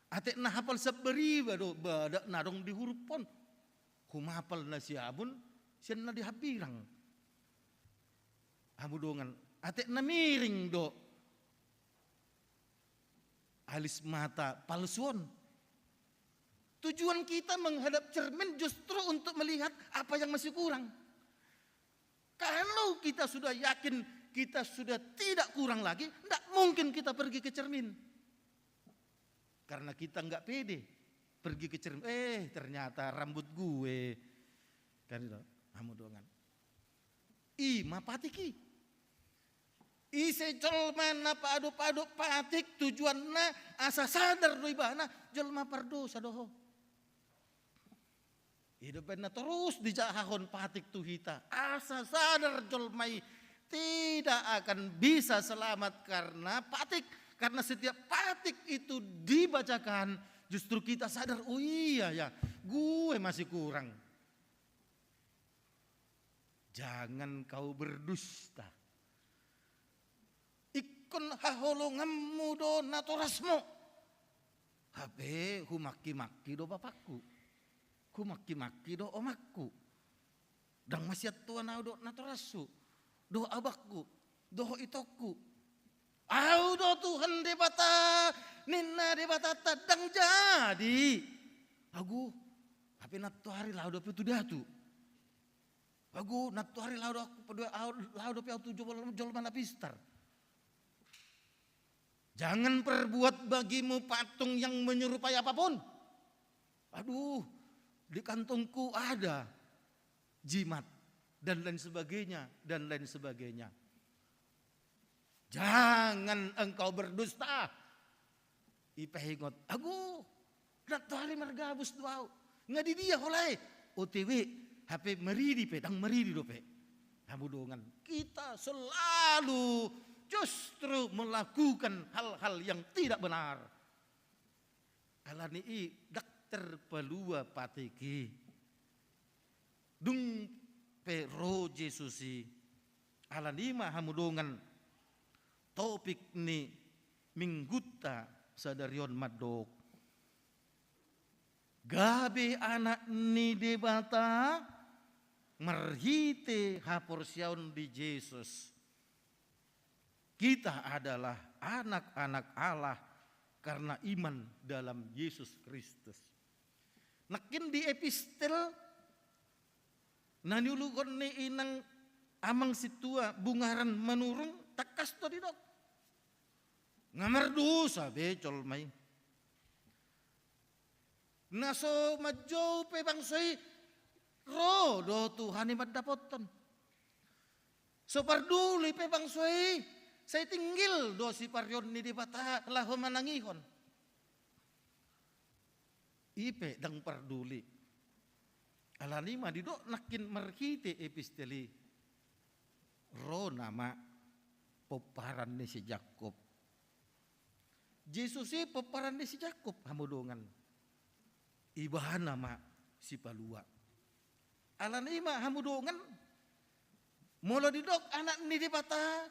Atik na hapal sambariba do badak na adong di huruphon. Humapal na siabun sian na di hambirang. Hamu dongan, atik na miring do alis mata palsu on. Tujuan kita menghadap cermin justru untuk melihat apa yang masih kurang. Kalau kita sudah yakin kita sudah tidak kurang lagi, nggak mungkin kita pergi ke cermin. Karena kita nggak pede pergi ke cermin. Eh, ternyata rambut gue. Kan itu, hamu dongan. I ma patik i. Ise jolma na padup-adup patik tujuanna asa sadar do ibana jolma pardosa do ho. I do umbahen na torus dijahahon patik tu hita. Asa sadar jolma i tidak akan bisa selamat karena patik. Karena setiap patik itu dibacakan, justru kita sadar, oh iya ya, gue masih kurang. Jangan kau berdusta. Ingkon haholonganmu do natorasmu. Hape humangki-mangki do bapakku. Humangki-mangki do omangku. Ndang masiantuan ahu dohot natorashu, dohot abangku, dohot itongku. Ahu do Tuhan Debata, ninna Debatanta, ndang jadi. Agu, hape nantoari laho dope tu datu. Agu, nantoari laho do-, laho dope ahu tu jol-, jolma na pistar. Jangan perbuat bagimu patung yang menyerupai apapun. Aduh, di kantongku ada jimat, dan lain sebagainya, dan lain sebagainya. Jangan engkau berdusta. Ipaingot, agu, nantoari margabus do ahu. Nga di dia ho lae? O T W, hape maridi pe ndang maridi dope. Hamu dongan, kita selalu justru melakukan hal-hal yang tidak benar. Alani i ndang terpalua patik i. Dung pe ro Jesus i, alani i ma hamu dongan, topik ni minggunta sadari on mandok gabe anak ni Debata marhite haporseaon di Jesus. Kita adalah anak-anak Allah karena iman dalam Yesus Kristus. Nangkin di epistel na niuluhon ni inang amang sintua Bungaran Manurung, tangkas do didok. Nga mardosa be jolma i. Na so manjou pe bangso i, ro do Tuhan i mandapothon. So parduli pe bangso i, sai tinggil do siparion ni Debata laho manangihon. I pe ndang parduli. Alani i ma didok nangkin marhite epistel i, ro nama pomparan ni si Jakkob. Jesus i pomparan ni si Jakkob, hamu dongan. Ibana ma sipalua. Alani i ma, hamu dongan, molo didok anak ni Debata,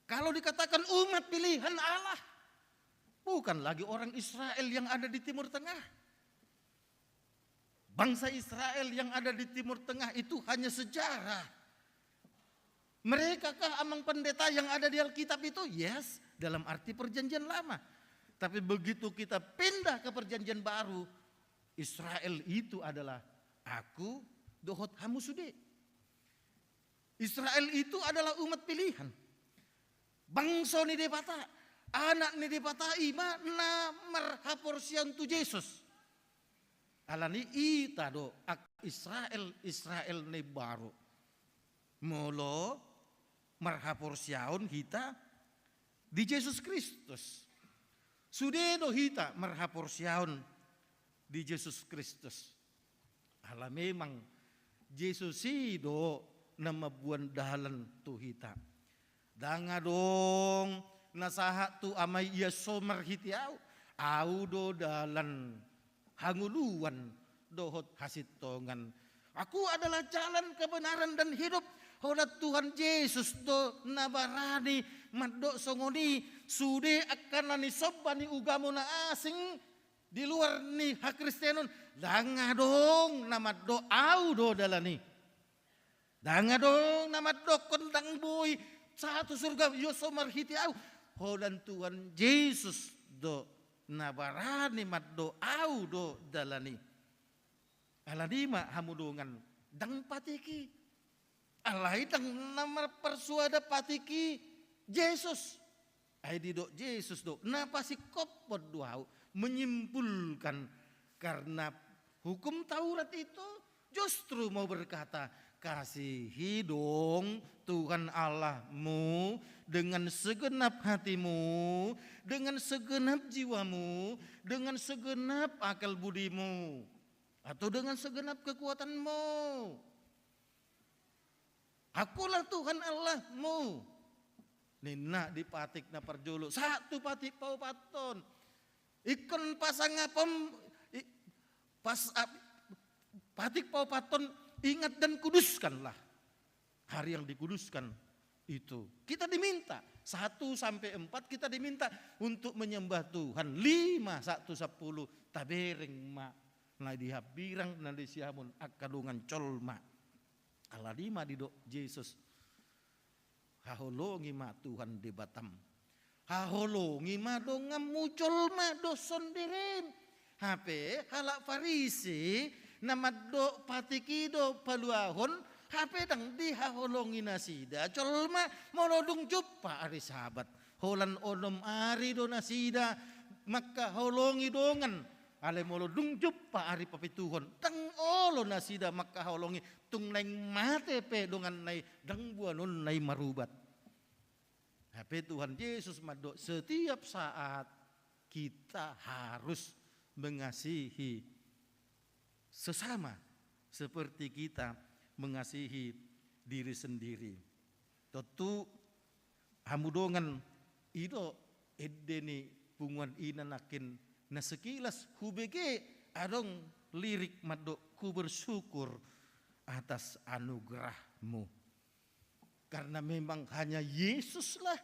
kalau dikatakan umat pilihan Allah, bukan lagi orang Israel yang ada di Timur Tengah. Bangsa Israel yang ada di Timur Tengah itu hanya sejarah. Merekakah amang pendeta yang ada di Alkitab itu? Yes, dalam arti Perjanjian Lama. Tapi begitu kita pindah ke Perjanjian Baru, Israel itu adalah aku dohot hamu sude. Israel itu adalah umat pilihan. Bangso ni Debata, anak ni Debata, i ma na marhaporseaon tu Jesus. Alani i hita do angka Israel, Israel na imbaru. Molo marhaporseaon hita di Jesus Kristus. Sude do hita marhaporseaon di Jesus Kristus. Ala memang Jesus i do na mamboan dalan tu hita. Ndang adong na sahat tu Ama i ia so marhite ahu. Ahu do dalan, hangoluan dohot hasintongan. Aku adalah jalan, kebenaran, dan hidup. Holan Tuhan Jesus do na barani mandok songon i. Sude angka na nisomba ni ugamo na asing di luar ni hakristenon, ndang adong na mandok ahu do dalan i. Ndang adong na mandokkon ndang boi sahat tu surga ia so marhite ahu. Holan Tuhan Jesus do na barani mandok ahu do dalan i. Alani i ma hamu dongan, ndang patik i. Alai ndang na marparsuada patik i Jesus. Ai didok Jesus do, na pasingkophon do ahu, menyimpulkan, karena hukum Taurat itu justru mau berkata, kasihi dong Tuhan Allahmu dengan segenap hatimu, dengan segenap jiwamu, dengan segenap akal budimu, atau dengan segenap kekuatanmu. Akulah Tuhan Allahmu. Ninna di patik na parjolo, sahat tu patik paopathon. Ingkon pasangapon, i-, pas-, ap-, patik paopathon, ingat dan kuduskanlah hari yang dikuduskan itu. Kita diminta, satu sampai empat kita diminta untuk menyembah Tuhan. Lima sahat tu sampulu, tabereng ma na di hambirang, na di siamun angka dongan jolma. Alani i ma didok Jesus, haholongi ma Tuhan Debatam. Haholongi ma donganmu jolma dohot sondirim. Hape halak Farisi na mandok patik i do paluahon, hape ndang dihaholongi nasida jolma molo dung jumpa ari Sabat. Holan onom ari do nasida mangkaholongi dongan. Alai molo dung jumpa ari papituhon, ndang olo nasida mangkaholongi, tung naeng mate pe donganna i, ndang boanonna i marubat. Hape Tuhan Jesus mandok, setiap saat kita harus mengasihi sesama seperti kita mengasihi diri sendiri. Tontu hamu dongan, i do ende ni punguan i na nangkin na sekilas hubege adong lirik mandok, ku bersyukur atas anugerahmu. Karena memang hanya Yesuslah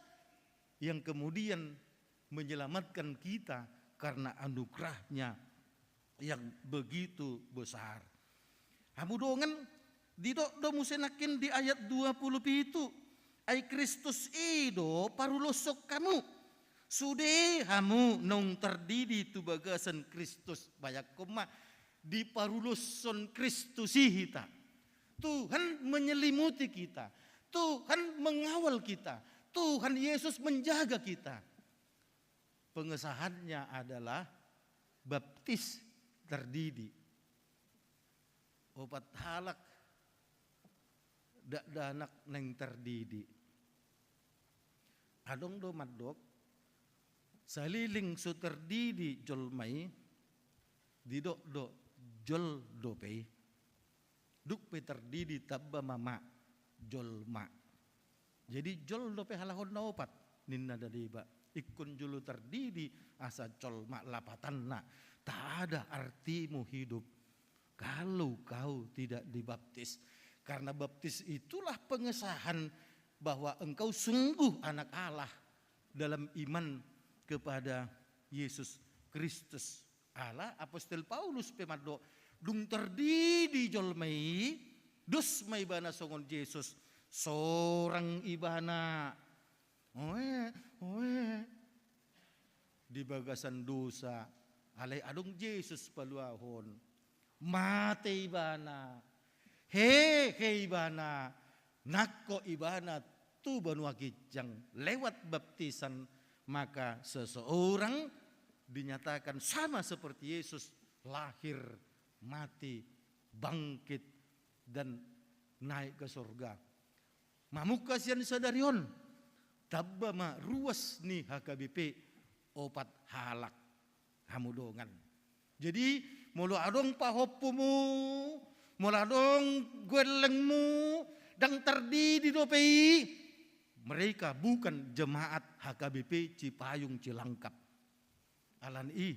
yang kemudian menyelamatkan kita karena anugerahnya yang begitu besar. Hamu dongan, didok do muse nangkin di ayat dua pulu pitu, ai Kristus i do paruloshon hamu. Sude hamu naung tardidi tu bagasan Kristus. Bayangkon ma, diparuloshon Kristus i hita. Tuhan menyelimuti kita. Tuhan mengawal kita. Tuhan Yesus menjaga kita. Pengesahannya adalah baptis, tardidi. Opat halak dakdanak naeng tardidi. Adong do mandok, saleleng so tardidi jolma i, didok do jol dope i. Dung pe tardidi tamba ma ma jolma. Jadi jol dope halak on na opat, ninna da deba. Ingkon jolo tardidi asa jolma, lapatanna. Tak ada artimu hidup kalau kau tidak dibaptis. Karena baptis itulah pengesahan bahwa engkau sungguh anak Allah dalam iman kepada Yesus Kristus. Ala apostel Paulus pe mandok, dung tardidi jolma i, dos ma ibana songon Jesus, sorang ibana. Oe, oe. Di bagasan dosa, alai adong Jesus paluahon. Mate ibana, hehe ibana, nangkok ibana tu banua ginjang lewat baptisan, maka seseorang dinyatakan sama seperti Yesus, lahir mati, bangkit, dan naik ke sorga. Mamungka sian sadari on, tamba ma ruas ni H K B P opat halak, hamu dongan. Jadi, molo adong pahompumu, molo adong gellengmu, ndang tardidi dope i, mereka bukan jemaat H K B P Cipayung Cilangkap. Alani i,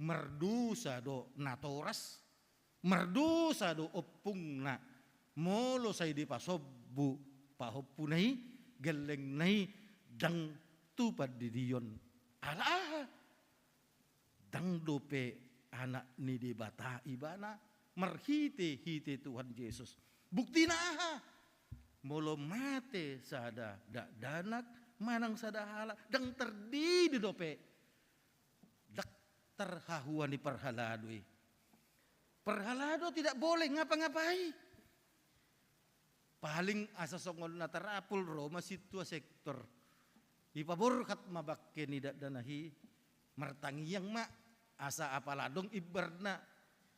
mardosa do natoras, mardosa do ompungna, molo sai dipasombu pahompuna i, gellengna i, ndang tu pandidion. Ala aha? Ndang dope anak ni Debata ibana marhite-hite Tuhan Jesus. Buktina aha? Molo mate sada dakdanak manang sada halak, ndang tardidi dope. Ndang tarhahua ni parhalado i. Parhalado tidak boleh ngapa-ngapai. Paling asa songon na tarapul ro ma sintua sektor. Ipaborhat ma bangke ni dakdanak i, martangiang ma, asa apala adong imbarna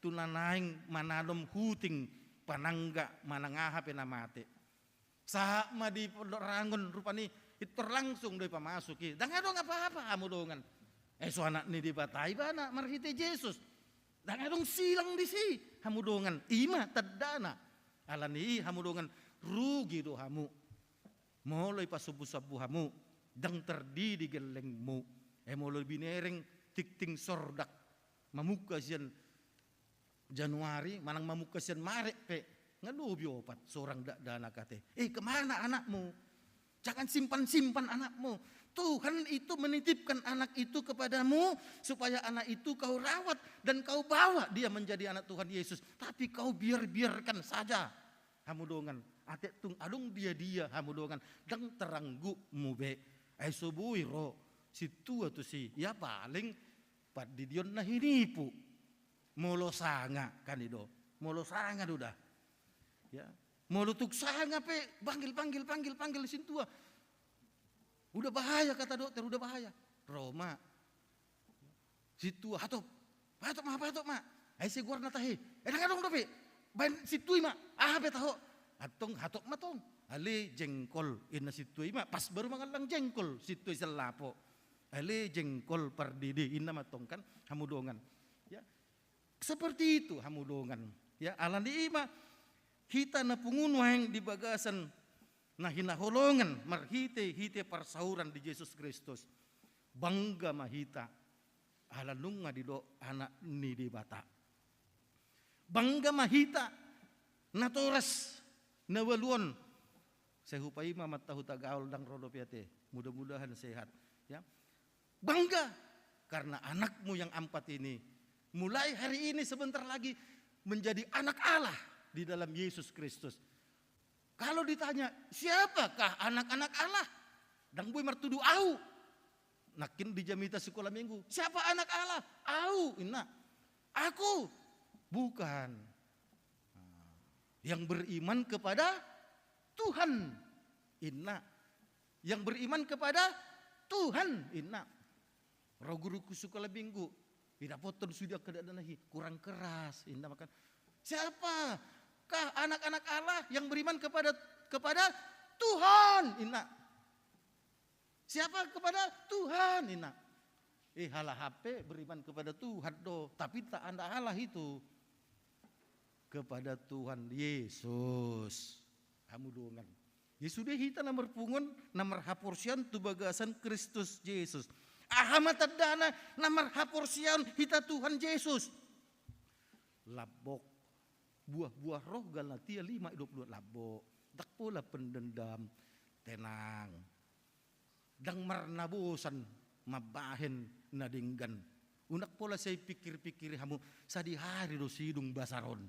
tu na naeng mananom huting, panangga, manang aha pe na mate. Sahat ma di Pondok Rangon, rupani pintor langsung do ipamasuk i. Ndang adong apa-apa, hamu dongan. Eh, so anak ni Debata ibana marhite Jesus. Ndang adong silang disi, hamu dongan. I ma tandana. Alani i, hamu dongan, rugi do hamu. Molo ipasombu-sombu hamu, ndang tardidi gellengmu. Eh, molo binereng tingting sordak, mamungka sian Januari, manang mamungka sian Maret pe, nga lobi opat sorang dakdanak ate. Eh, kemana anakmu? Jangan simpan-simpan anakmu. Tuhan itu menitipkan anak itu kepadamu, supaya anak itu kau rawat dan kau bawa dia menjadi anak Tuhan Yesus. Tapi kau biar-biarkan saja, hamu dongan. Ate tung adong dia-dia, hamu dongan. Ndang taranggumu be. Ai so boi ro sintua tusi. Ya paling pandidion na hinipu. Molo sanga, kan i do. Molo sanga do da. Ya. Molo tung sanga pe, panggil, panggil, panggil, panggil sintua. Udah bahaya, kata dokter, udah bahaya. Ro ma sintua, hatop. Hatop ma, hatop ma. Ai sai goarna tahe. Eh, ndang adong dope. Baen sintua i ma. Aha pe taho. Antong hatop ma tong. Ale jengkol, inna sintua i ma. Pas baru mangallang jengkol sintua i sian lapo. Ale jengkol pardidi, inna ma tong, kan, hamu dongan. Ya. Seperti itu, hamu dongan. Ya, alani i ma hita na pungu nuaeng di bagasan na hinaholongan marhite-hite parsauran di Jesus Kristus. Bangga ma hita, ala nunga didok anak ni Debata. Bangga ma hita, natoras, na ualu on. Sai hupaima ma tahu tagaol, ndang ro dope ate. Mudah-mudahan sehat. Ya. Bangga karena anakmu yang empat ini mulai hari ini sebentar lagi menjadi anak Allah di dalam Yesus Kristus. Kalau ditanya, "Siapakah anak-anak Allah?" Ndang boi martudu, "Au." Nangkin di jamita sekolah minggu, "Siapa anak Allah?" "Au," inna. "Aku." "Bukan." Nah, yang beriman kepada Tuhan, inna. Yang beriman kepada Tuhan, inna. Ro guru ku sekolah minggu, didapothon sude angka dakdanak i, kurang keras, inna, makan. "Siapakah anak-anak Allah yang beriman kepada, kepada Tuhan?" inna. "Siapa kepada Tuhan?" inna. Eh, halak hape beriman kepada Tuhan do, tapi tak ada Allah itu. Kepada Tuhan Yesus. Hamu dongan. Ya sude hita na marpunguan, na marhaporseaon tu bagasan Kristus Jesus. Aha ma tandana na marhaporseaon hita Tuhan Jesus? Lambok. Buah-buah roh, Galatia lima dua puluh dua, lambok. Ndang pola pendendam, tenang. Ndang marnabosan mambahen na denggan. Unang pola sai pikir-pikiri hamu, sadihari do sidung basar on.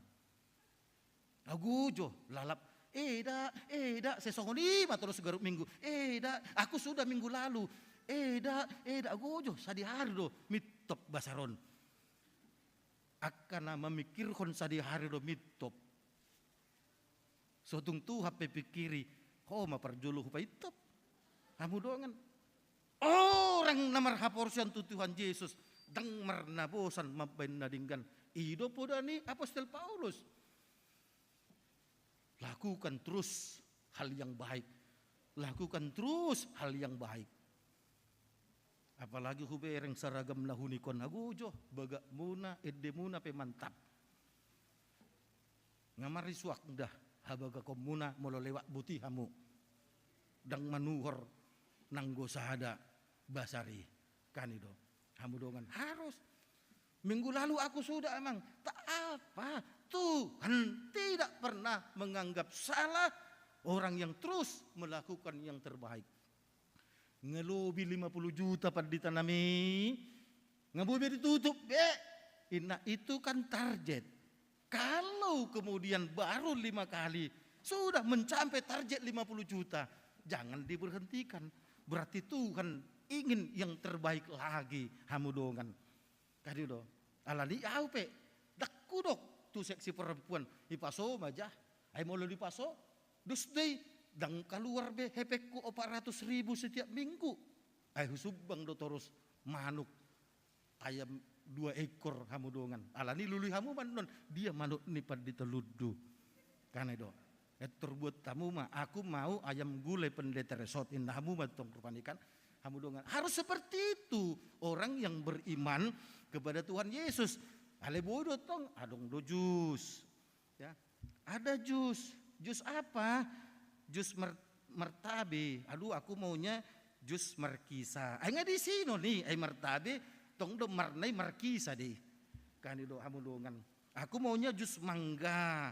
Ago jo, lalap, "Eda, eda," sai songon i ma torus garup minggu. "Eda, aku sudah minggu lalu. Eda, eda," ago jo, sadihari do mintop basar on. Angka na mamikirhon sadihari do mintop. So tung Tuhan pe pikiri, ho ma parjolo hupaintop. Hamu dongan. Orang na marhaporseaon tu Tuhan Jesus, ndang marnabosan mambahen na denggan. I do poda ni apostel Paulus. Lakukan terus hal yang baik. Lakukan terus hal yang baik. Apalagi hubereng saragam na huningkon, agojo, bagakmuna, endemuna pe mantap. Nga marisuak da habagakonmuna molo lewat boti hamu. Ndang manuhor nanggo sada basari. Kan i do. Hamu dongan harus. Minggu lalu aku sudah, emang tak apa. Tuhan tidak pernah menganggap salah orang yang terus melakukan yang terbaik. Nga lobi lima puluh juta pandita nami. Nga boi be ditutup be. Inna, itu kan target. Kalau kemudian baru lima kali sudah mencapai target lima puluh juta, jangan diberhentikan. Berarti Tuhan ingin yang terbaik lagi, hamu dongan. Kan i do. Alani au pe, ndang hudok tu seksi perempuan, dipaso ma ja. Ai molo dipaso, dos do i, ndang kaluar be hepengku opat ratus ribu setiap minggu. Ai husumbang do torus manuk, ayam dua ekor, hamu dongan. Alani lului hamu ma annon, dia manuk ni pandita Lundu. Kan i do. Etor buat hamu ma, aku mau ayam gulai pendeta resort, inna hamu ma tong rupani kan. Hamu dongan. Harus seperti itu orang yang beriman kepada Tuhan Yesus. Alai boi do tong, adong do jus. Ya. Ada jus. Jus apa? Jus mer-, martabe. Aduh, aku maunya jus markisa. Ai nga disi do ni, ai martabe, tong do marnai markisa dei. Kan i do, hamu dongan. Aku maunya jus mangga.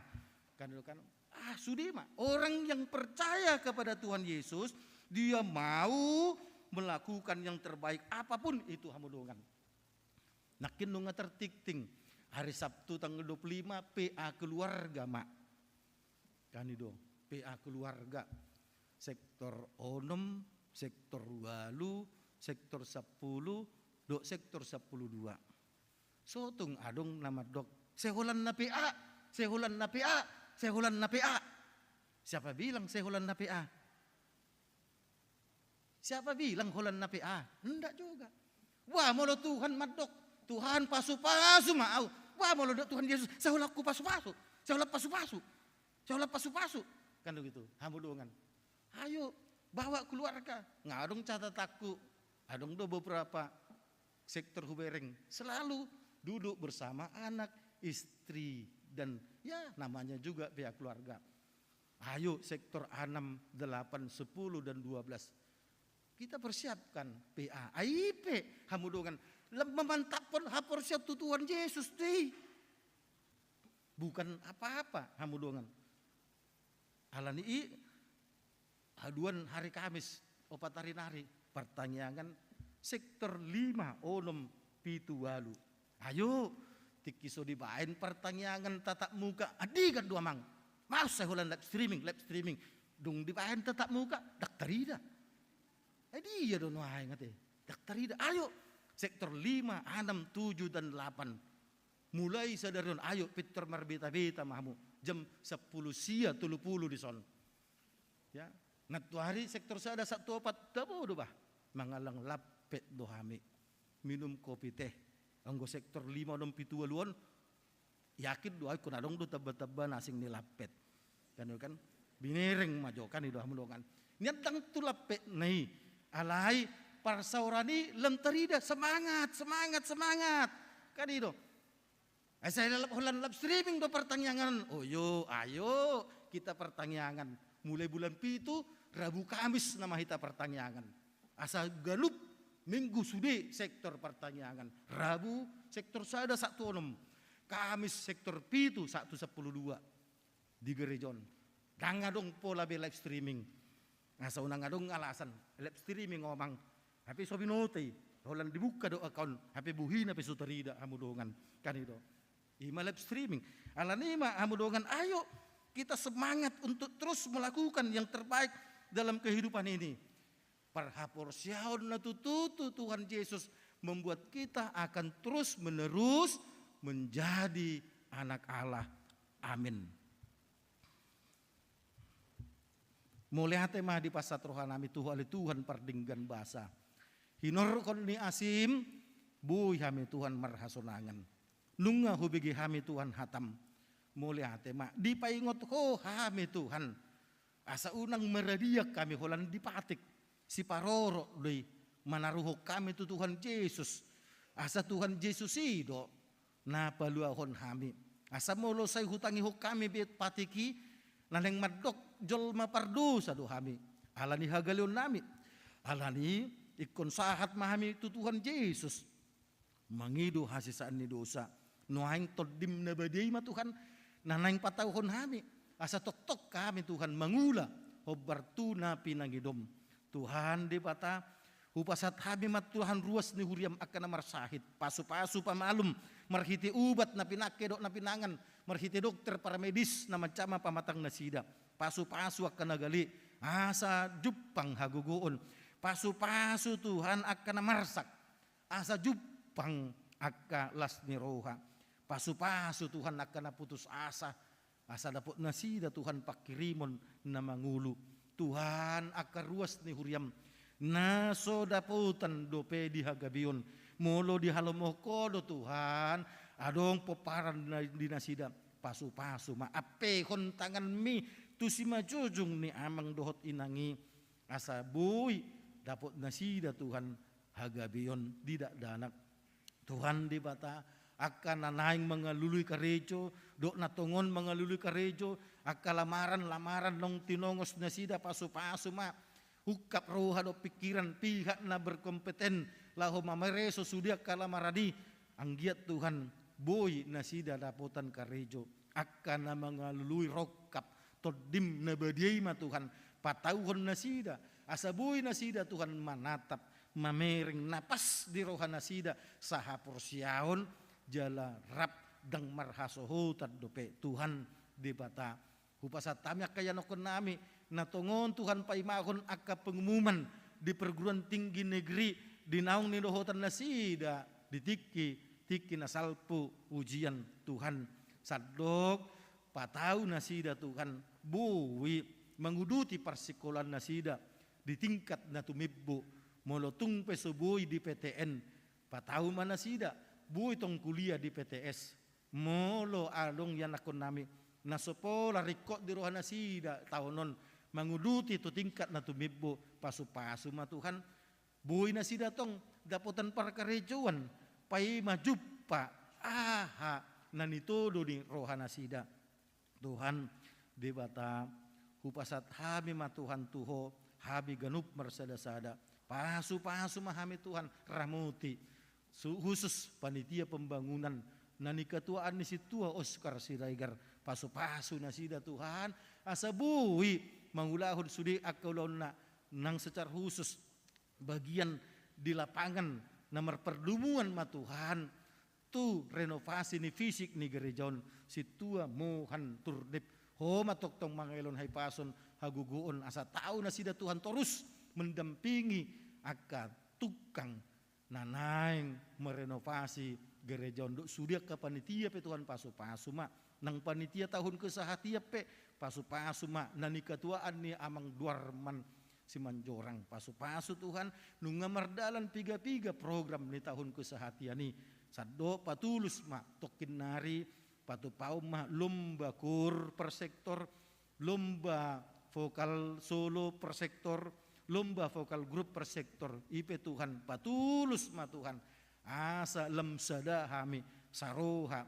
Kan i do kan. Ah, sude ma. Orang yang percaya kepada Tuhan Yesus, dia mau melakukan yang terbaik apapun itu, hamu dongan. Nangkin nunga tartingting. Hari Sabtu tanggal dua puluh lima, P A keluarga ma. Kan i do, P A keluarga. Sektor onom, sektor ualu, sektor sampulu, dohot sektor sampulu dua. So tung adong na mandok, "Sai holan na P A, sai holan na P A, sai holan na P A." Siapa bilang sai holan na P A? Siapa bilang holan na P A? Ndak juga. Wah, molo Tuhan mandok, "Tuhan, pasu-pasu ma au." Wah, molo dok Tuhan Yesus, "Sai holan hupasu-pasu, sai holan pasu-pasu, sai holan pasu-pasu." Kan begitu, hamu dongan. Ayo, bawa keluarga. Nga adong catatanku, adong do beberapa sektor hubereng selalu duduk bersama anak, istri, dan ya namanya juga pihak keluarga. Ayo sektor anam, delapan, sepuluh, dan dua belas. Kita persiapkan P A. Ai pe, hamu dongan, lam-, mamantaphon haporseaon tu Tuhan Yesus dei. Bukan apa-apa, hamu dongan. Alani i, haduan hari Kamis, opat ari nari, partangiangan sektor lima, onom, pitu, ualu. Ayo, tingki so dibaen partangiangan tatap muka, andigan do amang. Maus sai holan live streaming, live streaming. Dung dibaen tatap muka, ndang tarida. Eh, dia do nuaeng ate. Ndang tarida. Ayo, sektor lima, anam, tujuh, dan delapan. Mulai sadari on, ayo, pintor marbeta-beta ma hamu. Jam sampulu sia tolu pulu dison. Ya, nantuari sektor sada sahat tu opat, tabo do bah. Mangallang lampet do hami. Minum kopi teh. Anggo sektor lima, onom, pitu, ualu on, yakin do ahu ingkon adong do tamba-tamba na asing ni lampet. Kan, kan? Binereng ma jo, kan i do, hamu dongan. Nian ndang tu lampet na i. Alai parsaoran i lam tarida, semangat, semangat, semangat. Kan i do. Ai sai lap-, holan live streaming do partangiangan. Oh yo, ayo kita partangiangan. Mulai bulan pitu, Rabu Kamis nama hita partangiangan. Asa ganup minggu sude sektor partangiangan. Rabu sektor sada sahat tu onom. Kamis sektor pitu sahat tu sampulu dua. Di gereja on. Ndang adong pola be live streaming. Asa unang adong alasan, live streaming amang. Hape so binoto i, holan dibuka do account, hape buhina pe so tarida, hamu dongan. Kan i do. I ma live streaming. Alani i ma, hamu dongan, ayo kita semangat untuk terus melakukan yang terbaik dalam kehidupan ini. Parhaporseaon na tutu tu Tuhan Yesus membuat kita akan terus-menerus menjadi anak Allah. Amin. Mauliate ma dipasahat roha nami tu Ho ale Tuhan pardenggan basa. Hinorhon ni asim, boi hami Tuhan marhasonangan. Nunga hubege hami Tuhan hatam. Mauliate ma, dipaingot Ho hami Tuhan. Asa unang maradiak hami holan dipatik. Siparorot do i manaruhon hami tu Tuhan Jesus. Asa Tuhan Jesus i do na paluahon hami. Asa molo sai hutangihon hami be patik i, na naeng mandok jolma pardosa do hami. Alani hagaleonnami. Alani ingkon sahat ma hami tu Tuhan Jesus. Mangido hasesaan ni dosa. Nuaeng Tondim na badia i ma Tuhan, na naeng patauhon hami. Asa tongtong hami Tuhan mangula hombar tu na pinangidom. Tuhan Debata, hupasahat hami ma Tuhan ruas ni huriam angka na marsahit. Pasupasu pamalum, marhite ubat na pinangke dohot na pinangan, marhite dokter paramedis na manjama pamatang nasida. Pasupasu angka na gale, asa jumpang hagogoon. Pasupasu Tuhan angka na marsak, asa jumpang angka las ni roha. Pasupasu Tuhan angka na putus asa, asa dapot nasida Tuhan pangkirimon na mangolu. Tuhan, angka ruas ni huriam na so dapotan dope di hagabeon, molo dihalomohon Ho do Tuhan, adong pomparan na, di nasida, pasupasu ma, ampehon tanganMi tu simanjujung ni amang dohot inang i, asa boi dapot nasida Tuhan hagabeon di dakdanak. Tuhan Debata, angka na naeng mangalului karejo, dohot na tongon mangalului karejo, angka lamaran-lamaran naung tinongos nasida, pasupasu ma. Ungkap roha dohot pingkiran, pihak na berkompeten, laho mamareso sude angka lamaran i, anggiat Tuhan, boi nasida dapotan karejo. Angka na mangalului rongkap, Tondim na badia i ma Tuhan, patauhon nasida, asa boi nasida Tuhan manatap, mamereng na pas di roha nasida, sahaporseaon jala rap ndang marhasohotan dope Tuhan Debata. Hupasahat hami angka ianakkonnami, na tongon Tuhan paimahon angka pengumuman di perguruan tinggi negeri, di naung nidohotan nasida di tingki, tingki na salpu ujian Tuhan. Sandok patau nasida Tuhan, boi manguduti parsikolaan nasida di tingkat na tumimbo, molo tung pe so boi di P T N, patau ma nasida, boi tong kuliah di P T S, molo adong ianakkonnami, na so pola ringkot di roha nasida taon on, manguduti tu tingkat na tumimbo, pasupasu ma Tuhan, boi nasida tong dapotan parkarejoan, paima jumpa aha na nitodo ni roha nasida. Tuhan Debata, hupasahat hami ma Tuhan tu Ho, hami ganup marsada-sada. Pasupasu ma hami Tuhan, ramoti. Su-, khusus panitia pembangunan, na nikatuaan ni sintua Oscar Siregar. Pasupasu nasida Tuhan, asa boi mangulahon sude angka ulaonna, nang secara khusus bagian di lapangan na marpardumuan ma Tuhan tu renovasi ni fisik ni gereja on, sintua Mohan Turnip. Ho ma tongtong mangalehon hahipason, hagogoon, asa tau nasida Tuhan torus mendampingi angka tukang na naeng merenovasi gereja on dohot sude angka panitia pe Tuhan, pasupasu ma. Nang panitia tahun kesehatian pe, pasupasu ma, na nikatuaan ni Amang Duarman Simanjorang, pasupasu Tuhan, nunga mardalan piga-piga program ni tahun kesehatian i. Sandok patulus ma, tongkin nari patupahon ma lomba kur per sektor, lomba vokal solo per sektor, lomba vokal grup per sektor. I pe Tuhan, patulus ma Tuhan, asa lam sada hami, saroha,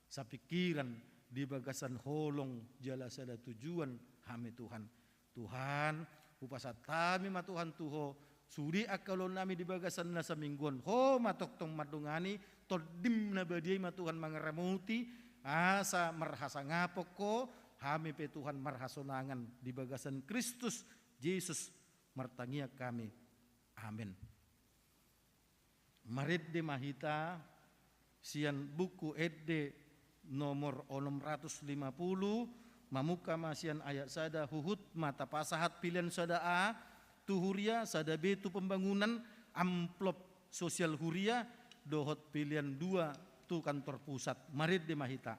sapingkiran di bagasan holong jala sada tujuan hami Tuhan. Tuhan, hupasahat hami ma Tuhan tu Ho, sude angka ulaonnami di bagasan na saminggu on, Ho ma tongtong mandongani, Tondim na badia i ma Tuhan mangaramoti, asa marhasangapon Ho, hami pe Tuhan marhasonangan di bagasan Kristus Jesus martangiang hami. Amen. Marende ma hita sian Buku Ende nomor onom ratus lima puluh, mamungka ma sian ayat sada, huhut ma tapasahat pilihan sada A tu huria, sada B tu pembangunan, amplop sosial huria, dohot pilihan dua tu kantor pusat. Marende ma hita.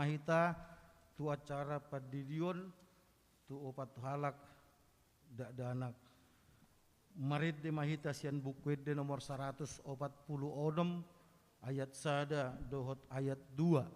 hita tu acara pandidion tu opat halak dakdanak. Marende ma hita sian Buku Ende nomor saratus opat pulu onom, ayat sada dohot ayat dua.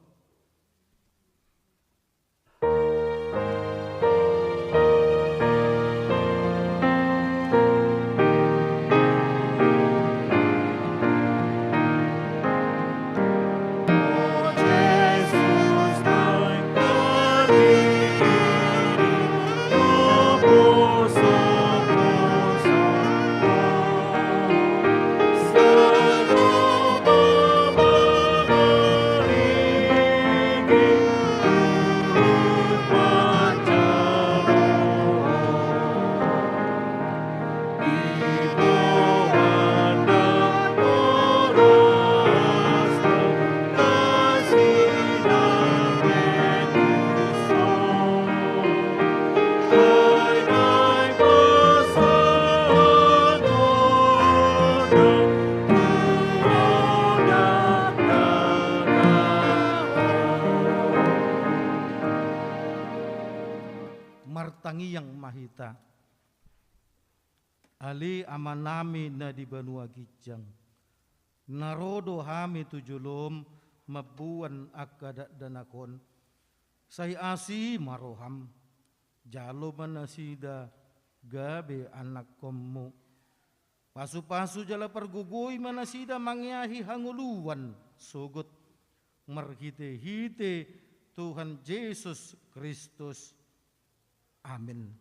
Martangiang ma hita. Ale Amanami na di banua ginjang, na ro do hami tu jolom mamboan angka dakdanak on. Sai asi ma roham, jalo ma nasida gabe anakkonmu. Pasupasu jala pargogoi ma nasida mangeahi hangoluan sogot, marhitehite Tuhan Jesus Kristus. Amen.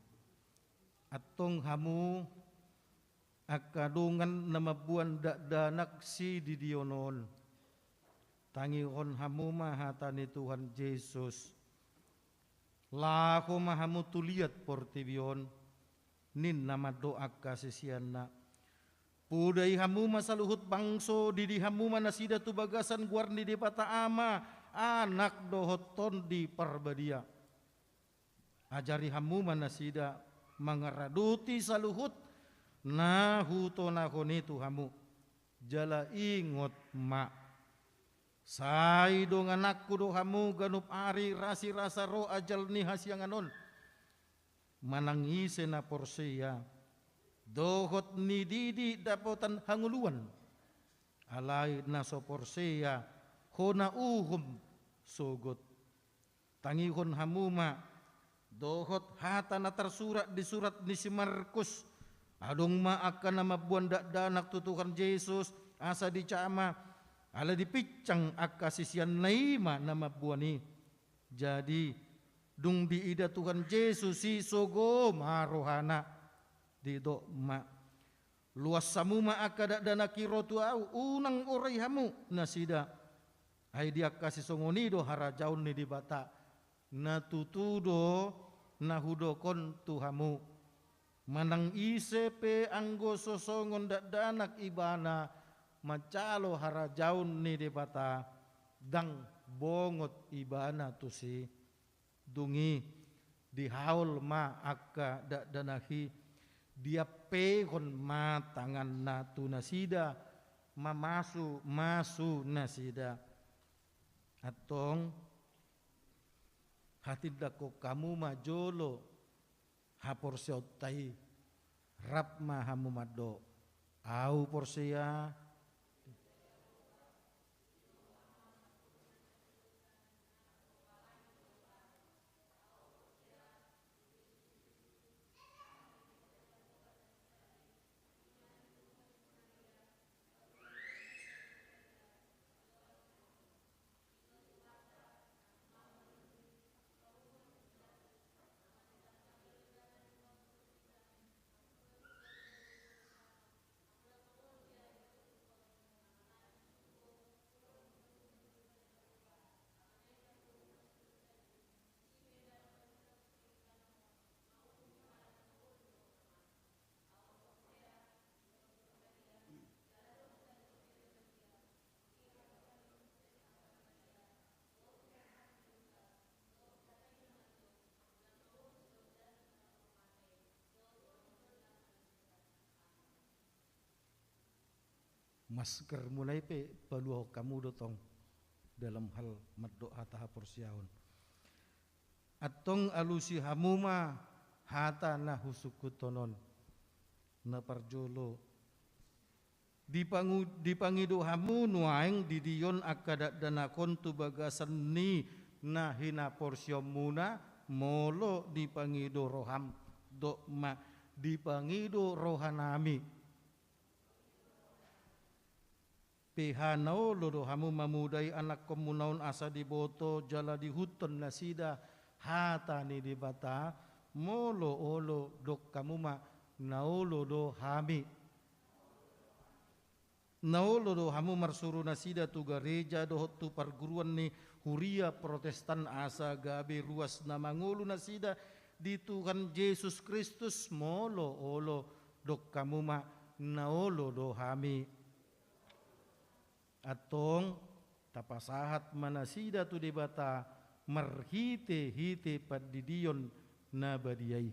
Antong hamu angka dongan na mamboan dakdanak sididion on, tangihon hamu ma hata ni Tuhan Jesus. Laho ma hamu tu liat portibi on, ninna mandok angka siseanna. Podai hamu ma saluhut bangso, didi hamu ma nasida tu bagasan goar ni Debata Ama, Anak dohot Tondi Parbadia. Ajari hamu ma nasida mangaradoti saluhut na hutonahon i tu hamu. Jala ingot ma, sai dongananku do hamu ganup ari rasirasa ro ajal ni hasiangan on. Manang ise na porsea dohot nididi dapotan hangoluan, alai na so porsea hona uhum sogot. Tangihon hamu ma dohot hata na tarsurat di surat ni si Markus. Adong ma angka na mamboan dakdanak tu Tuhan Jesus, asa dijama, ala dipinsang angka siseanna i ma na mamboan i. Jadi, dung diida Tuhan Jesus i, sogo ma rohana, didok ma, luas hamu ma angka dakdanak i ro tu ahu, unang orai hamu nasida. Ai di angka sisongon i do harajaon ni Debata, na tutu do na hudok on tu hamu. Manang ise pe anggo so songon dakdanak ibana manjalo harajaon ni Debata, ndang bongot ibana tusi. Dung i dihaol ma angka dakdanak i, diampehon ma tanganna tu nasida, mamasumasu nasida. Antong, hatindangkon hamu ma jolo haporseaonta i. Rap ma hamu mandok, ahu porsea. Maskermuna i pe paluahon hamu do tong. dalam hal mandok hata haporseaon. Antong alusi hamu ma hata na husungkunhon on. Na parjolo, dipangu-, dipangido hamu nuaeng di dia on angka dakdanak on tu bagasan ni na hinaporseaonmuna, molo dipangido roham, dok ma, dipangido rohanami. Pe ha na olo do hamu mamudai anakkonmuna on asa diboto jala diihuthon nasida hata ni Debata, molo olo, dok hamu ma, na olo do hami. Na olo do hamu marsuru nasida tu gareja dohot tu parguruan ni huria Protestan asa gabe ruas na mangolu nasida di Tuhan Jesus Kristus, molo olo, dok hamu ma, na olo do hami. Antong, tapasahat ma nasida tu Debata marhitehite pandidion na badia i.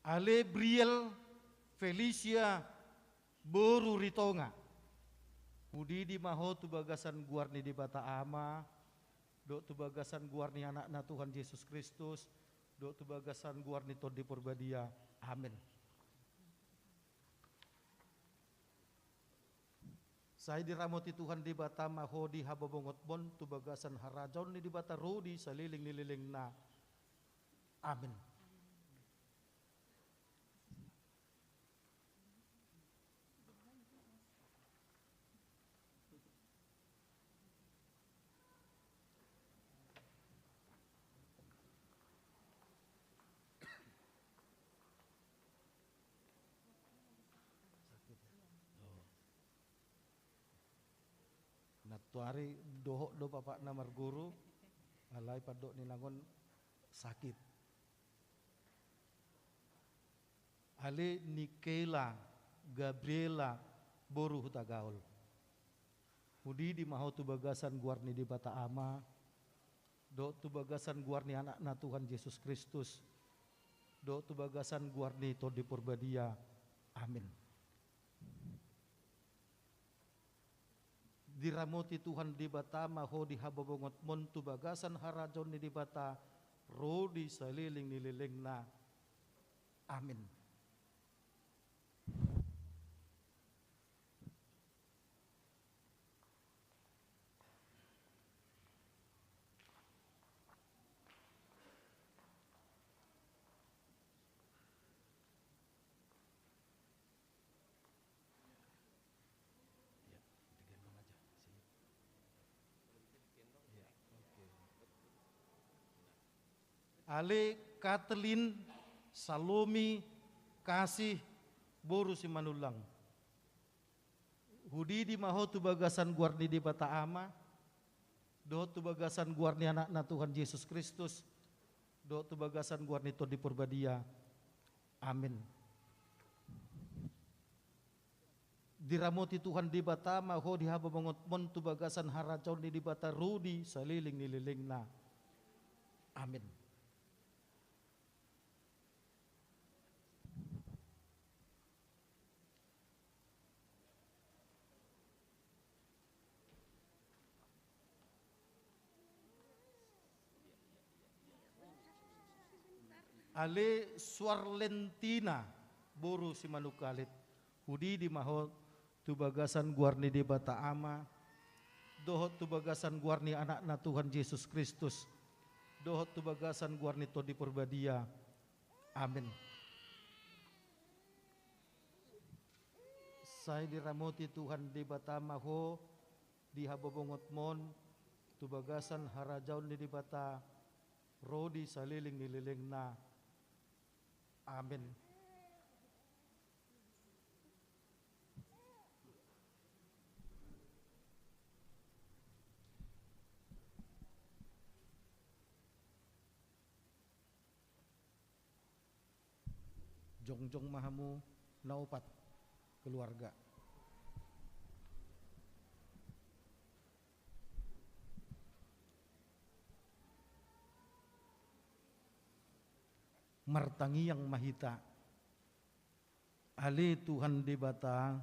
Ale Briel Felicia boru Ritonga. Hudidi ma ho tu bagasan goar ni Debata Ama, dohot tu bagasan goar ni Anakna Tuhan Jesus Kristus, dohot tu bagasan goar ni Tondi Porbadia. Amen. Sai diramoti Tuhan Debata ma ho di habobongonmon tu bagasan harajaon ni Debata ro di saleleng ni lelengna. Amen. Nantuari dohot do bapakna marguru, alai pandok ni nangon sakit. Ale Nikela Gabriela boru Hutagaol. Hudidi ma ho tu bagasan goar ni Debata Ama, dohot tu bagasan goar ni Anakna Tuhan Jesus Kristus, dohot tu bagasan goar ni Tondi Porbadia. Amen. Diramoti Tuhan Debata ma ho di habobongonmon tu bagasan harajaon ni Debata ro di saleleng ni lelengna. Amen. Ale Kathleen Salomi Kasih boru Simanullang. Hudidi ma ho tu bagasan goar ni Debata Ama, dohot tu bagasan goar ni Anakna Tuhan Jesus Kristus, dohot tu bagasan goar ni Tondi Porbadia. Amen. Diramoti Tuhan Debata ma ho di habobongonmon tu bagasan harajaon ni Debata ro di saleleng ni lelengna. Amen. Ale Suarlentina boru Simanungkalit. Hudidi ma ho tu bagasan goar ni Debata Ama, dohot tu bagasan goar ni Anakna Tuhan Jesus Kristus, dohot tu bagasan goar ni Tondi Porbadia. Amen. Sai diramoti Tuhan Debata ma ho di habobongonmon tu bagasan harajaon ni Debata ro di saleleng ni lelengna. Amen. Jongjong ma hamu na opat keluarga. Martangiang ma hita. Ale Tuhan Debata,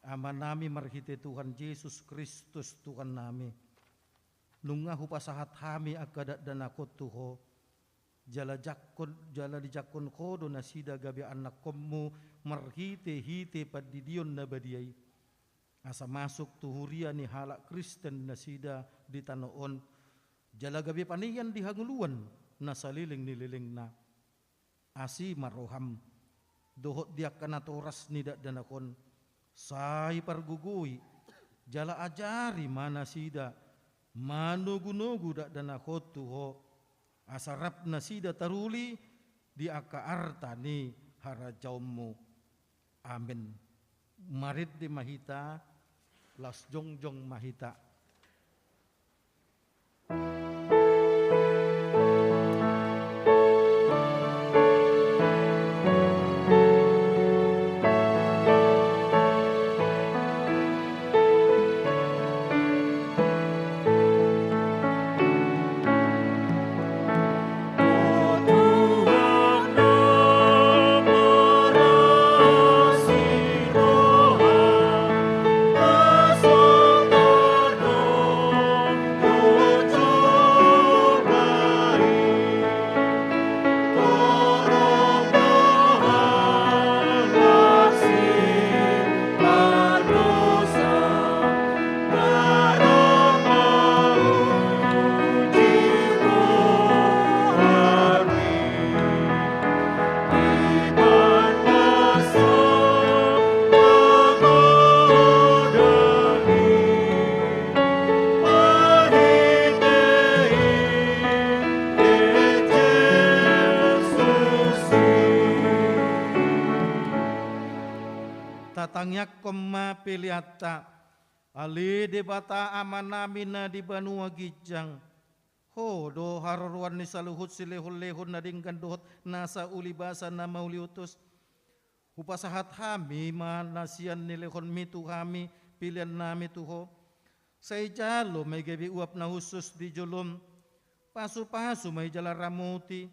Amanami marhite Tuhan Jesus Kristus Tuhannami, nunga hupasahat hami angka dakdanak on tu Ho, jala jangkon, jala dijangkon Ho do nasida gabe anakkonmu marhite-hite pandidion na badia i, asa masuk tu huria ni halak Kristen nasida di tano on, jala gabe panean di hangoluan na saleleng ni lelengna. Asi ma roham dohot di angka natoras ni dakdanak on, sai pargogoi jala ajari ma nasida manogu-nogu dakdanak on tu Ho, asa rap nasida taruli di angka arta ni harajaonmu. Amen. Marende ma hita, laos jongjong ma hita. Tatangiangkon ma peleanta. Ale Debata Amanami na di banua ginjang, Ho do haroroan ni saluhut silehon-lehon na denggan dohot nasa ulibasa na mauliutus. Hupasahat hami ma na sian nilehonmi tu hami peleannami tu Ho. Sai jalo ma i gabe uap na hushus di jolom. Pasu-pasu ma i jala ramoti.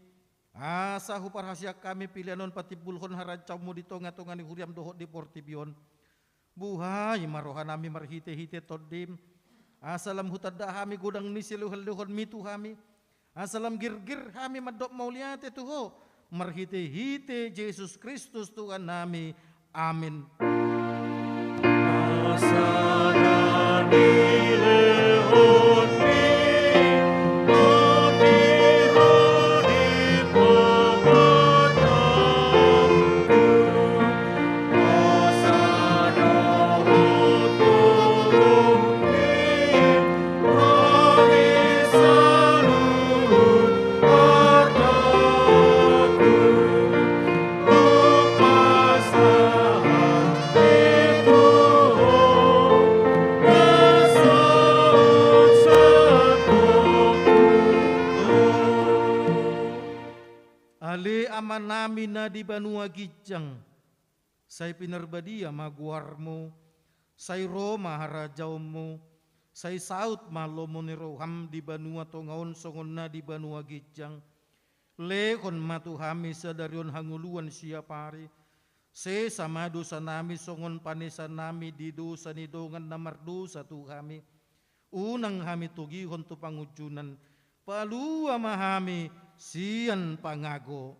Asa huparhaseang hami pelean on patimbulhon harajaonmu di tonga-tonga ni huriam dohot di portibi on. Buhai ma rohanami marhite-hite Tondim, asa lam hutanda hami godang ni silehon-lehonmi tu hami, asa lam girgir hami mandok mauliate tu Ho, marhite-hite Jesus Kristus Tuhannami. Amen. Ale Amanami na di banua ginjang, sai pinarbadia ma goarmu, sai ro ma harajaonmu, sai saut ma lomo ni roham di banua tonga on songon na di banua ginjang. Lehon ma tu hami sadari on hangoluan siapari. Sesa ma dosanami songon panesanami di dosa ni dongan na mardosa tu hami. Unang hami togihon tu pangunjunan, palua ma hami sian pangago.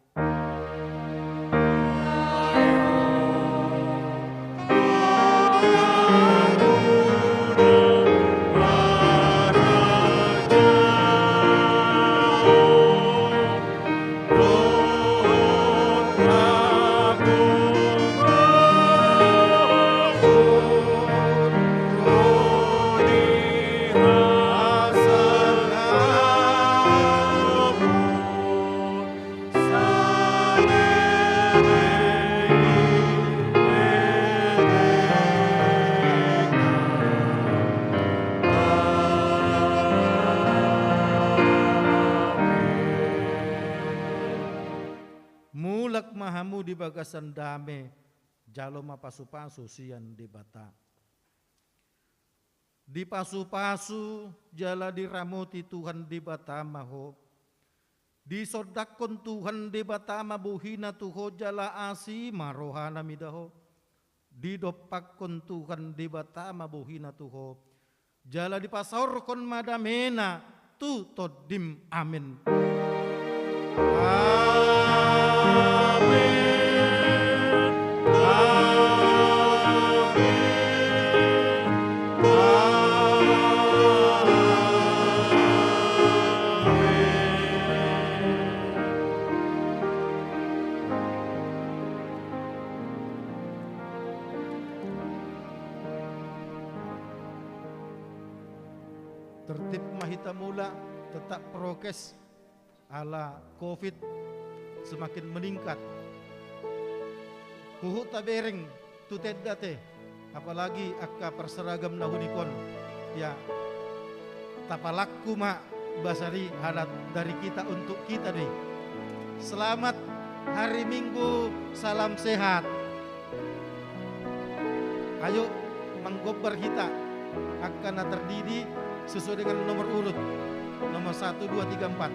bagasan dame, jalo ma pasupasu sian Debata. Dipasupasu jala diramoti Tuhan Debata ma ho. Disondangkon Tuhan Debata ma bohina tu ho jala asi ma rohana mida ho. Didompakkon Tuhan Debata ma bohina tu ho. Jala dipasaorhon ma damena tu tondim. Amen. Amen. Amen. Amen. Tertib ma hita mula, tetap prokes, ala covid semakin meningkat. Huhut tabereng tu tenda te, apalagi angka parseragam na unik on. Ya, tapalangku ma basa i, halak dari kita untuk kita do i. Selamat hari Minggu, salam sehat. Ayo, manggombar hita angka na tardidi sesuai dengan nomor urut, nomor satu, dua, tiga, empat.